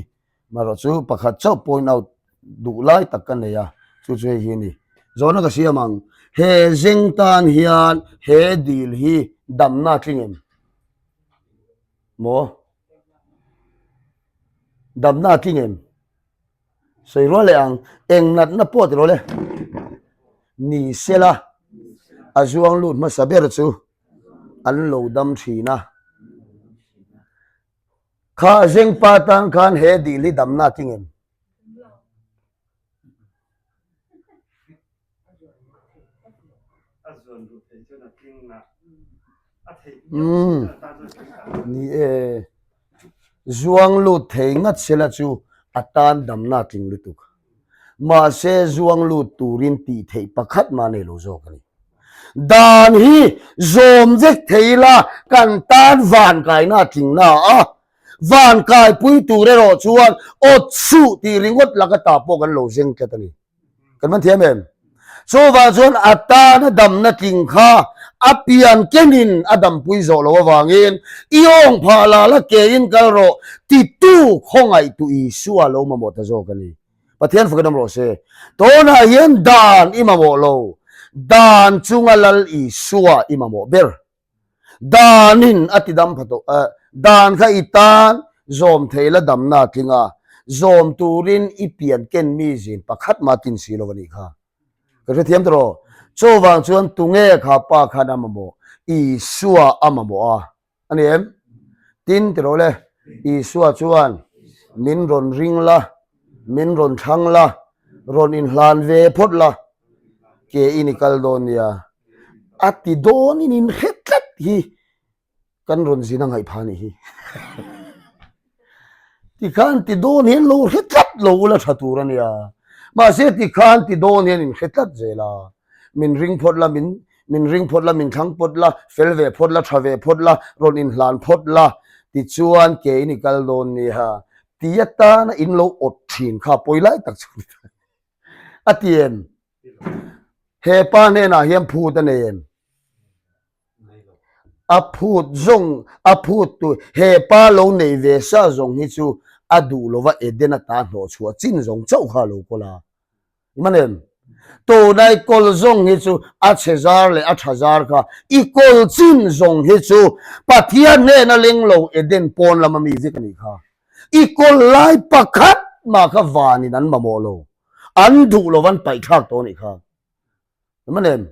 S1: Marawh chu pakhat chauh point out duh lai tak ka nei a, chu chu hei hi a ni. Zawhna ka siam ang, he zeng tan hian he dil hi damna a tling em? Maw? Damna a tling em? Sawi rual leh ang, eng natna pawh ti rawh le. Ni sela a zuang lut hmasa ber chu an lo dam thin a. Kha zengpa tan khan he dil hi damna a tling em? Umm ni e, zuang lut thei ngat sela chu a tan damna a tling lutuk. Mahse zuang lut turin tih theih pakhat mah nei lo zawk a ni. Dan hi zawm vek thei ila kan tan van kaina a tling na a, van kaipui tur erawh chuan awt suh tih ringawt laka ta pawh kan lo zeng tlat a ni. Kan man thiam em? Chuvang chuan a tana damna tling kha a pian kenin a dampui zawh loh avangin i awng phah la la kein kal rawh titu khawngaihtu Isua lo mamawh ta zawk a ni. Pathian fakin awm rawh se. Tunah hian dan i mamawh lo. Dan chunga Lal Isua i mamawh ber. Danin a ti dam pha tawh. Eh, dan kha i tan zawm thei la damna a tling a. Zawm turin i pian ken mi zin pakhat mah tin si lo a nih kha. Ka hrethiam tawh rawh. Chuvang chuan tunge kha pa khan a mamawh? Isua a mamawh a. A ni em? Tin, ti rawh le, Isua chuan, Min rawn ring la, min rawn thlang la, rawn inhlan ve phawt la, ke in i kal dawn nia. A ti dawnin in hre tlat hi kan rawn zin a ngaih phah a nih hi. Tikhan ti dawn hian lo hre tlat lo ula tha tur a nia. Mahse tikhan ti dawn hian in hre tlat zel a. Min ring phawt la, min min ring phawt la, min thlang phawt la, fel ve phawt la, tha ve phawt la, rawn inhlan phawt la, tichuan ke in i kal dawn nia. Ti atana in lo awt thin kha pawi lai tak chu a ni ta. A ti em? He pa hnenah hian phut a nei em? A phut zawng, a phut tu, he pa lo nei ve sa zawng hi chu a duh lova Eden ata hnawh chhuah chin zawng chauh kha a lo kawl a. Man em? Tuna i kawl zawng hi chu a chhe zar leh a tha zar kha i kawl chin zawng hi chu Pathian hnena leng lo Eden pawn lama mi vek a nih kha. I kawl lai pakhat mah kha vanin an mamawh lo. An duh lova an paihthlak tawh a nih kha. Man em?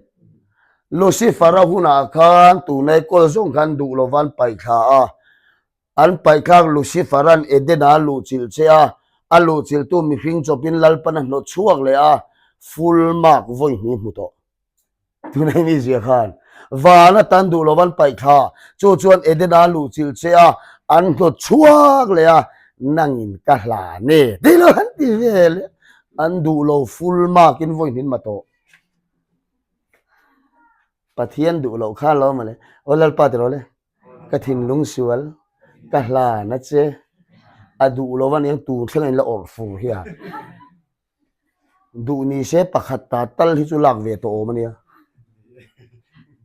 S1: Lucifer-a hunah khan tunai kawl zawng khan duh lova an paih thla a. An paihthlak Lucifer-a'n Eden-a a luhchilh che a, a luhchilhtu mihring chawpin Lalpan a hnawt chhuak leh a, full mark vawi hnih hmu tawh. Tuna i mi zia khan van atan duh lo an paih thla, chu chuan Eden-a a luhchilh che a, an hnawt chhuak leh a, nangin ka hlan e tih lo an ti vel e, an duh lo full mark in vawi hnih ma tawh. Pathian duh loh kha lo mawle, aw Lalpa ti rawh le, ka thinlung sual ka hlan a che, a duh lo aniang tur thleng a in la awrh fur hian. Duh ni se pakhat ta tal hi chu lak ve tawh awm a nia.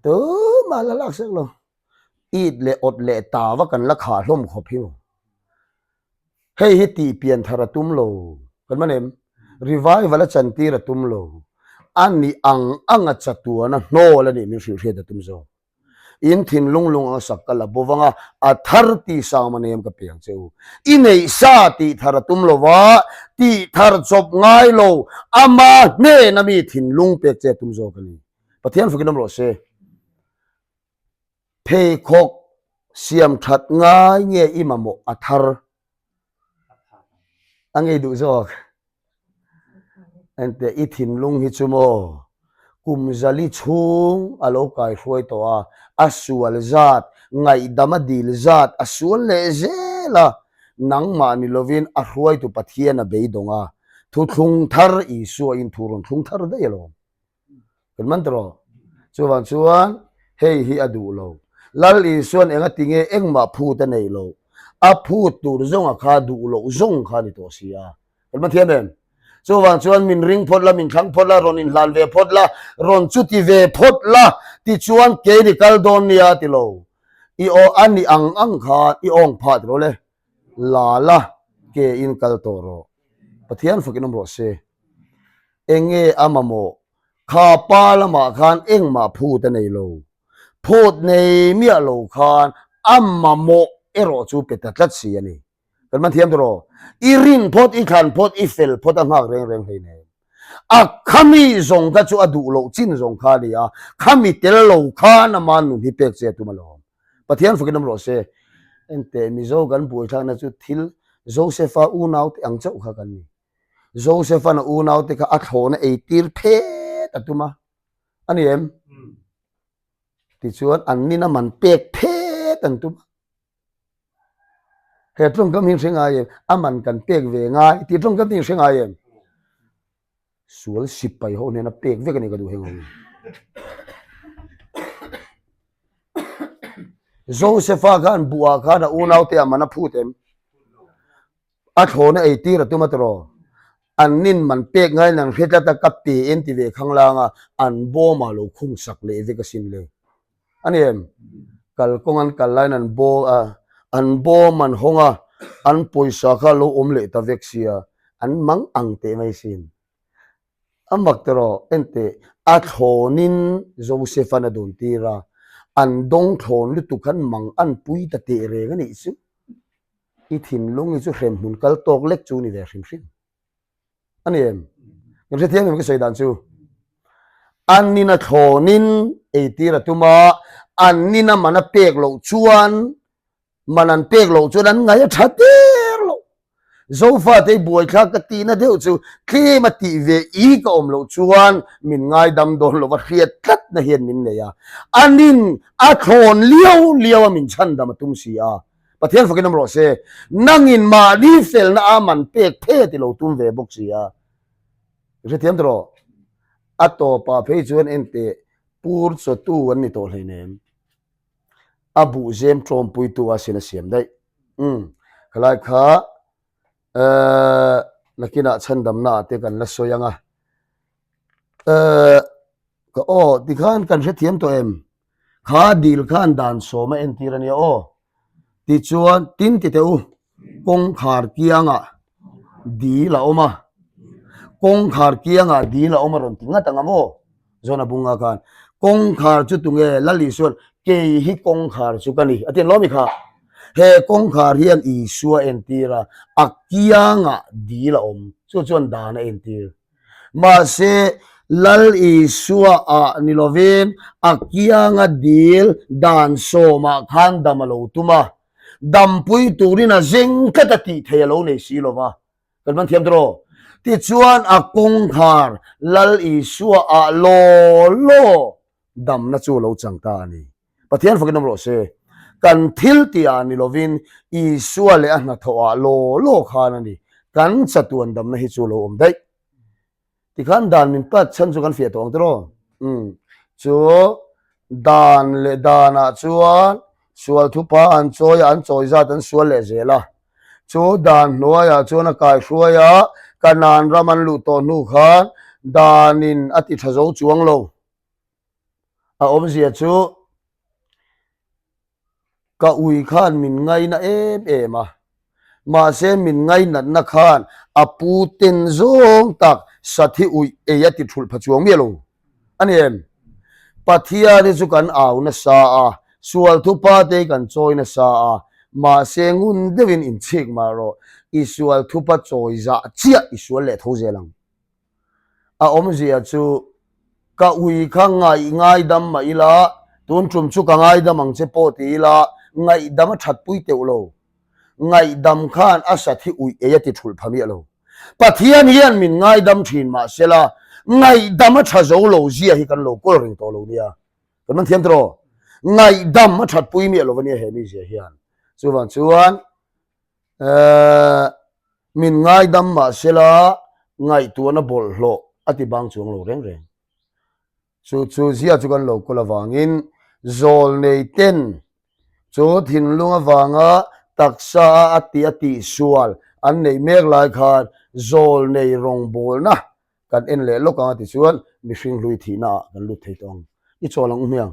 S1: Tumah la lak sek lo. It leh awt leh ta va kan la khah hlawm khawp hi maw. Hei hi tih pian thar a tum lo. Kan man em? Revival a chantir a tum lo. A nih ang ang a chatuan a hnawl a nih min hrilh hriat a tum zawk. In thinlung lung ang sak ka la bo vang a, a thar tih sang man em ka piang che u. I neih sa tih thar a tum lo va, tih thar chawp ngai lo, ama hnena mi thinlung pek che a tum zawk a ni. Pathian fakin awm rawh se. Pheikhawk siam that ngai nge i mamawh a thar a ngei duh zawk. Enteh i thinlung hi chu maw kum zali chhung a lo kai hruai tawh a, a sual zat, ngaihdam a dil zat a sual leh zel a, nangmah ni lovin a hruaitu Pathian a beidawng a, thuthlung thar Isua in thu rawn thlung thar daih alawm. Kan man tawh. Chuvang chuan hei hi a duh lo. Lal Isuan enga tinge engmah phut a nei lo. A phut tur zawnga kha duh loh zawng kha a ni tawh si a. Kan man thiam em? Chuvang chuan min ring phawt la, min thlang phawt la, rawn inhlan ve phawt la, rawn chuti ve phawt la, tichuan keini kal dawn nia ti lo. I aw a nih ang ang khan i awng phah tiraw le. La la, ke in kal tawh rawh. Pathian fakin awm rawh se. Enge a mamawh? Kha pa lamah khan engmah phut a nei lo. Phut nei miah lo khan a mamawh erawh chu pe ta tlat si a ni. Kan man thiam tawh rawh. I rin phawt, i thlan phawt, i fel phawt a nghak reng reng hleinem. A khami zawng kha chu a duh loh chin zawng kha a ni a, khami tel lo khan ama nun hi pek che a tum alawm. Pathian fakin awm rawh se. Enteh Mizo kan buaithlakna chu thil Josefa unaute ang chauh kha kan ni. Josefa'n a unaute kha a thlawhna ei tir phet a tum a, a ni em? Tichuan an nina man pek phet an tum a. He tawngkam hi hre ngai em? A man kan pek ve ngai tih tawngkam hi hre ngai em? Sual sipai ho hnena pek vek a ni ka duh heng ho. Josefa khan buhah khan a unaute a man a phut em? A thlawna ei tir a tum a tiraw? An nin man pek ngaiin an hre tlat a, ka pe en ti ve khanglang a, an bawmah lo khung sak leh vek asin le. A ni em? Kalkawng an kal laiin an baw a, an bawm an hawng a, an pawisa kha lo awm leh ta vek sia, an mang ang teh mai sin. A mak tiraw? Enteh, a thlawnin Joseph-a'n a dawn tir a, an dawng thlawn lutuk khan mang an pui ta teh reng a nih chu. I thinlung hi chu hremhmun kal tawk lek chu ni ve hrim hrim. A ni em? Kan hrethiam em ka sawi dan chu? An nina thlawnin eitir a tum a, an nina man a pek loh chuan, man an pek loh chuan an ngaih a tha der lo. Zofate i buaithlak ka tihna deuh chu tlem a tih ve i ka awm loh chuan min ngaidam dawn lova hriat tlatna hian min nei a. A nin a thlawn liau liau a min chhandam a tum si a. Pathian fakin awm rawh se. Nangin mahni felna a man pek phet i lo tum ve bawk si a. I hrethiam tawh rawh. A tawpah phei chuan enteh pur chawtu an ni tawh hleinem. A buhzem ṭawmpuitu a sin a siam daih. Umm, khalai kha eh nakinah chhandamna ah te kan la sawi ang a. Eh, ka aw tikhan kan hrethiam tawh em? Kha dil khan dan sawm a entir a nia aw. Tichuan tin ti teh u, kawngkhar kiangah dil a awm a, kawngkhar kiangah dil a awm a rawn ti ngat ang a maw? Zawn a bunga khan kawngkhar chu tunge Lal Isua'n kei hi kawngkhar chu ka ni a ti an lawm i kha. He kawngkhar hian Isua a entir a, a kiangah dil a awm, chu chuan dan a entir. Mahse Lal Isua ah ni lovin a kianga dil dan sawmah khan dam a lo tum a. Dampui turin a zeng tlat a tih thei a lo nei si lo va. Kan man thiam tawh. Tichuan a kawngkhar Lal Isua ah law law damna chu a lo chang ta a ni. Pathian fakin awm rawh se. Kan thil tih ah ni lovin Isua leh a hnathawh ah law law khan a ni. Kan chatuan damna hi chu a lo awm daih. Tikhan dan min pat chhan chu kan fiah tawh ang tiraw? Umm. Chu dan leh danah chuan sual thupa an chawi a, an chawi zat an sual leh zel a. Chu dan hnuaiah chuan a kaihruai a, Kanaan ram an luh tawh hnu khan danin a ti tha zo chuang lo. A awmzia chu Ka ui khan min ngaina em em a, mahse min ngainatna khan a pu ten zawng tak sathi uih ei a ti thulh pha chuang miah lo a ni em? Pathian hi chu kan au nasa a, sual thupa te hi kan chawi nasa a, mahse ngun deuhin inchhik mah rawh, i sual thupa chawi zah chiah i sual leh tho zel ang. A awmzia chu ka ui kha ngaih ngaidam mah ila, tun tum chu ka ngaidam ang che pawh ti ila, ngaihdam a that pui teuh lo. Ngaihdam khan a sat hi uih ei a ti thulh pha miah lo. Pathian hian min ngaidam thin mah sela, ngaihdam a tha zo lo zia hi kan lo kawl reng tawh lo nia. Kan man thiam tawh. Ngaihdam a that pui miah lo a nia he mi zia hian. Chuvang chuan Min ngaidam mah sela ngaihtuahna bawlhhlawh a ti bang chuang lo reng reng. Chu chu zia chu kan lo kawl avangin zawlnei ten chu thinlung avanga taksa a a tih a tihsual an neih mek lai khan zawlnei rawngbawlna kan en leh lawk ang a ti chuan mihring hlui thihna ah kan lut thei tawh ang. I chawl ang u hmiang.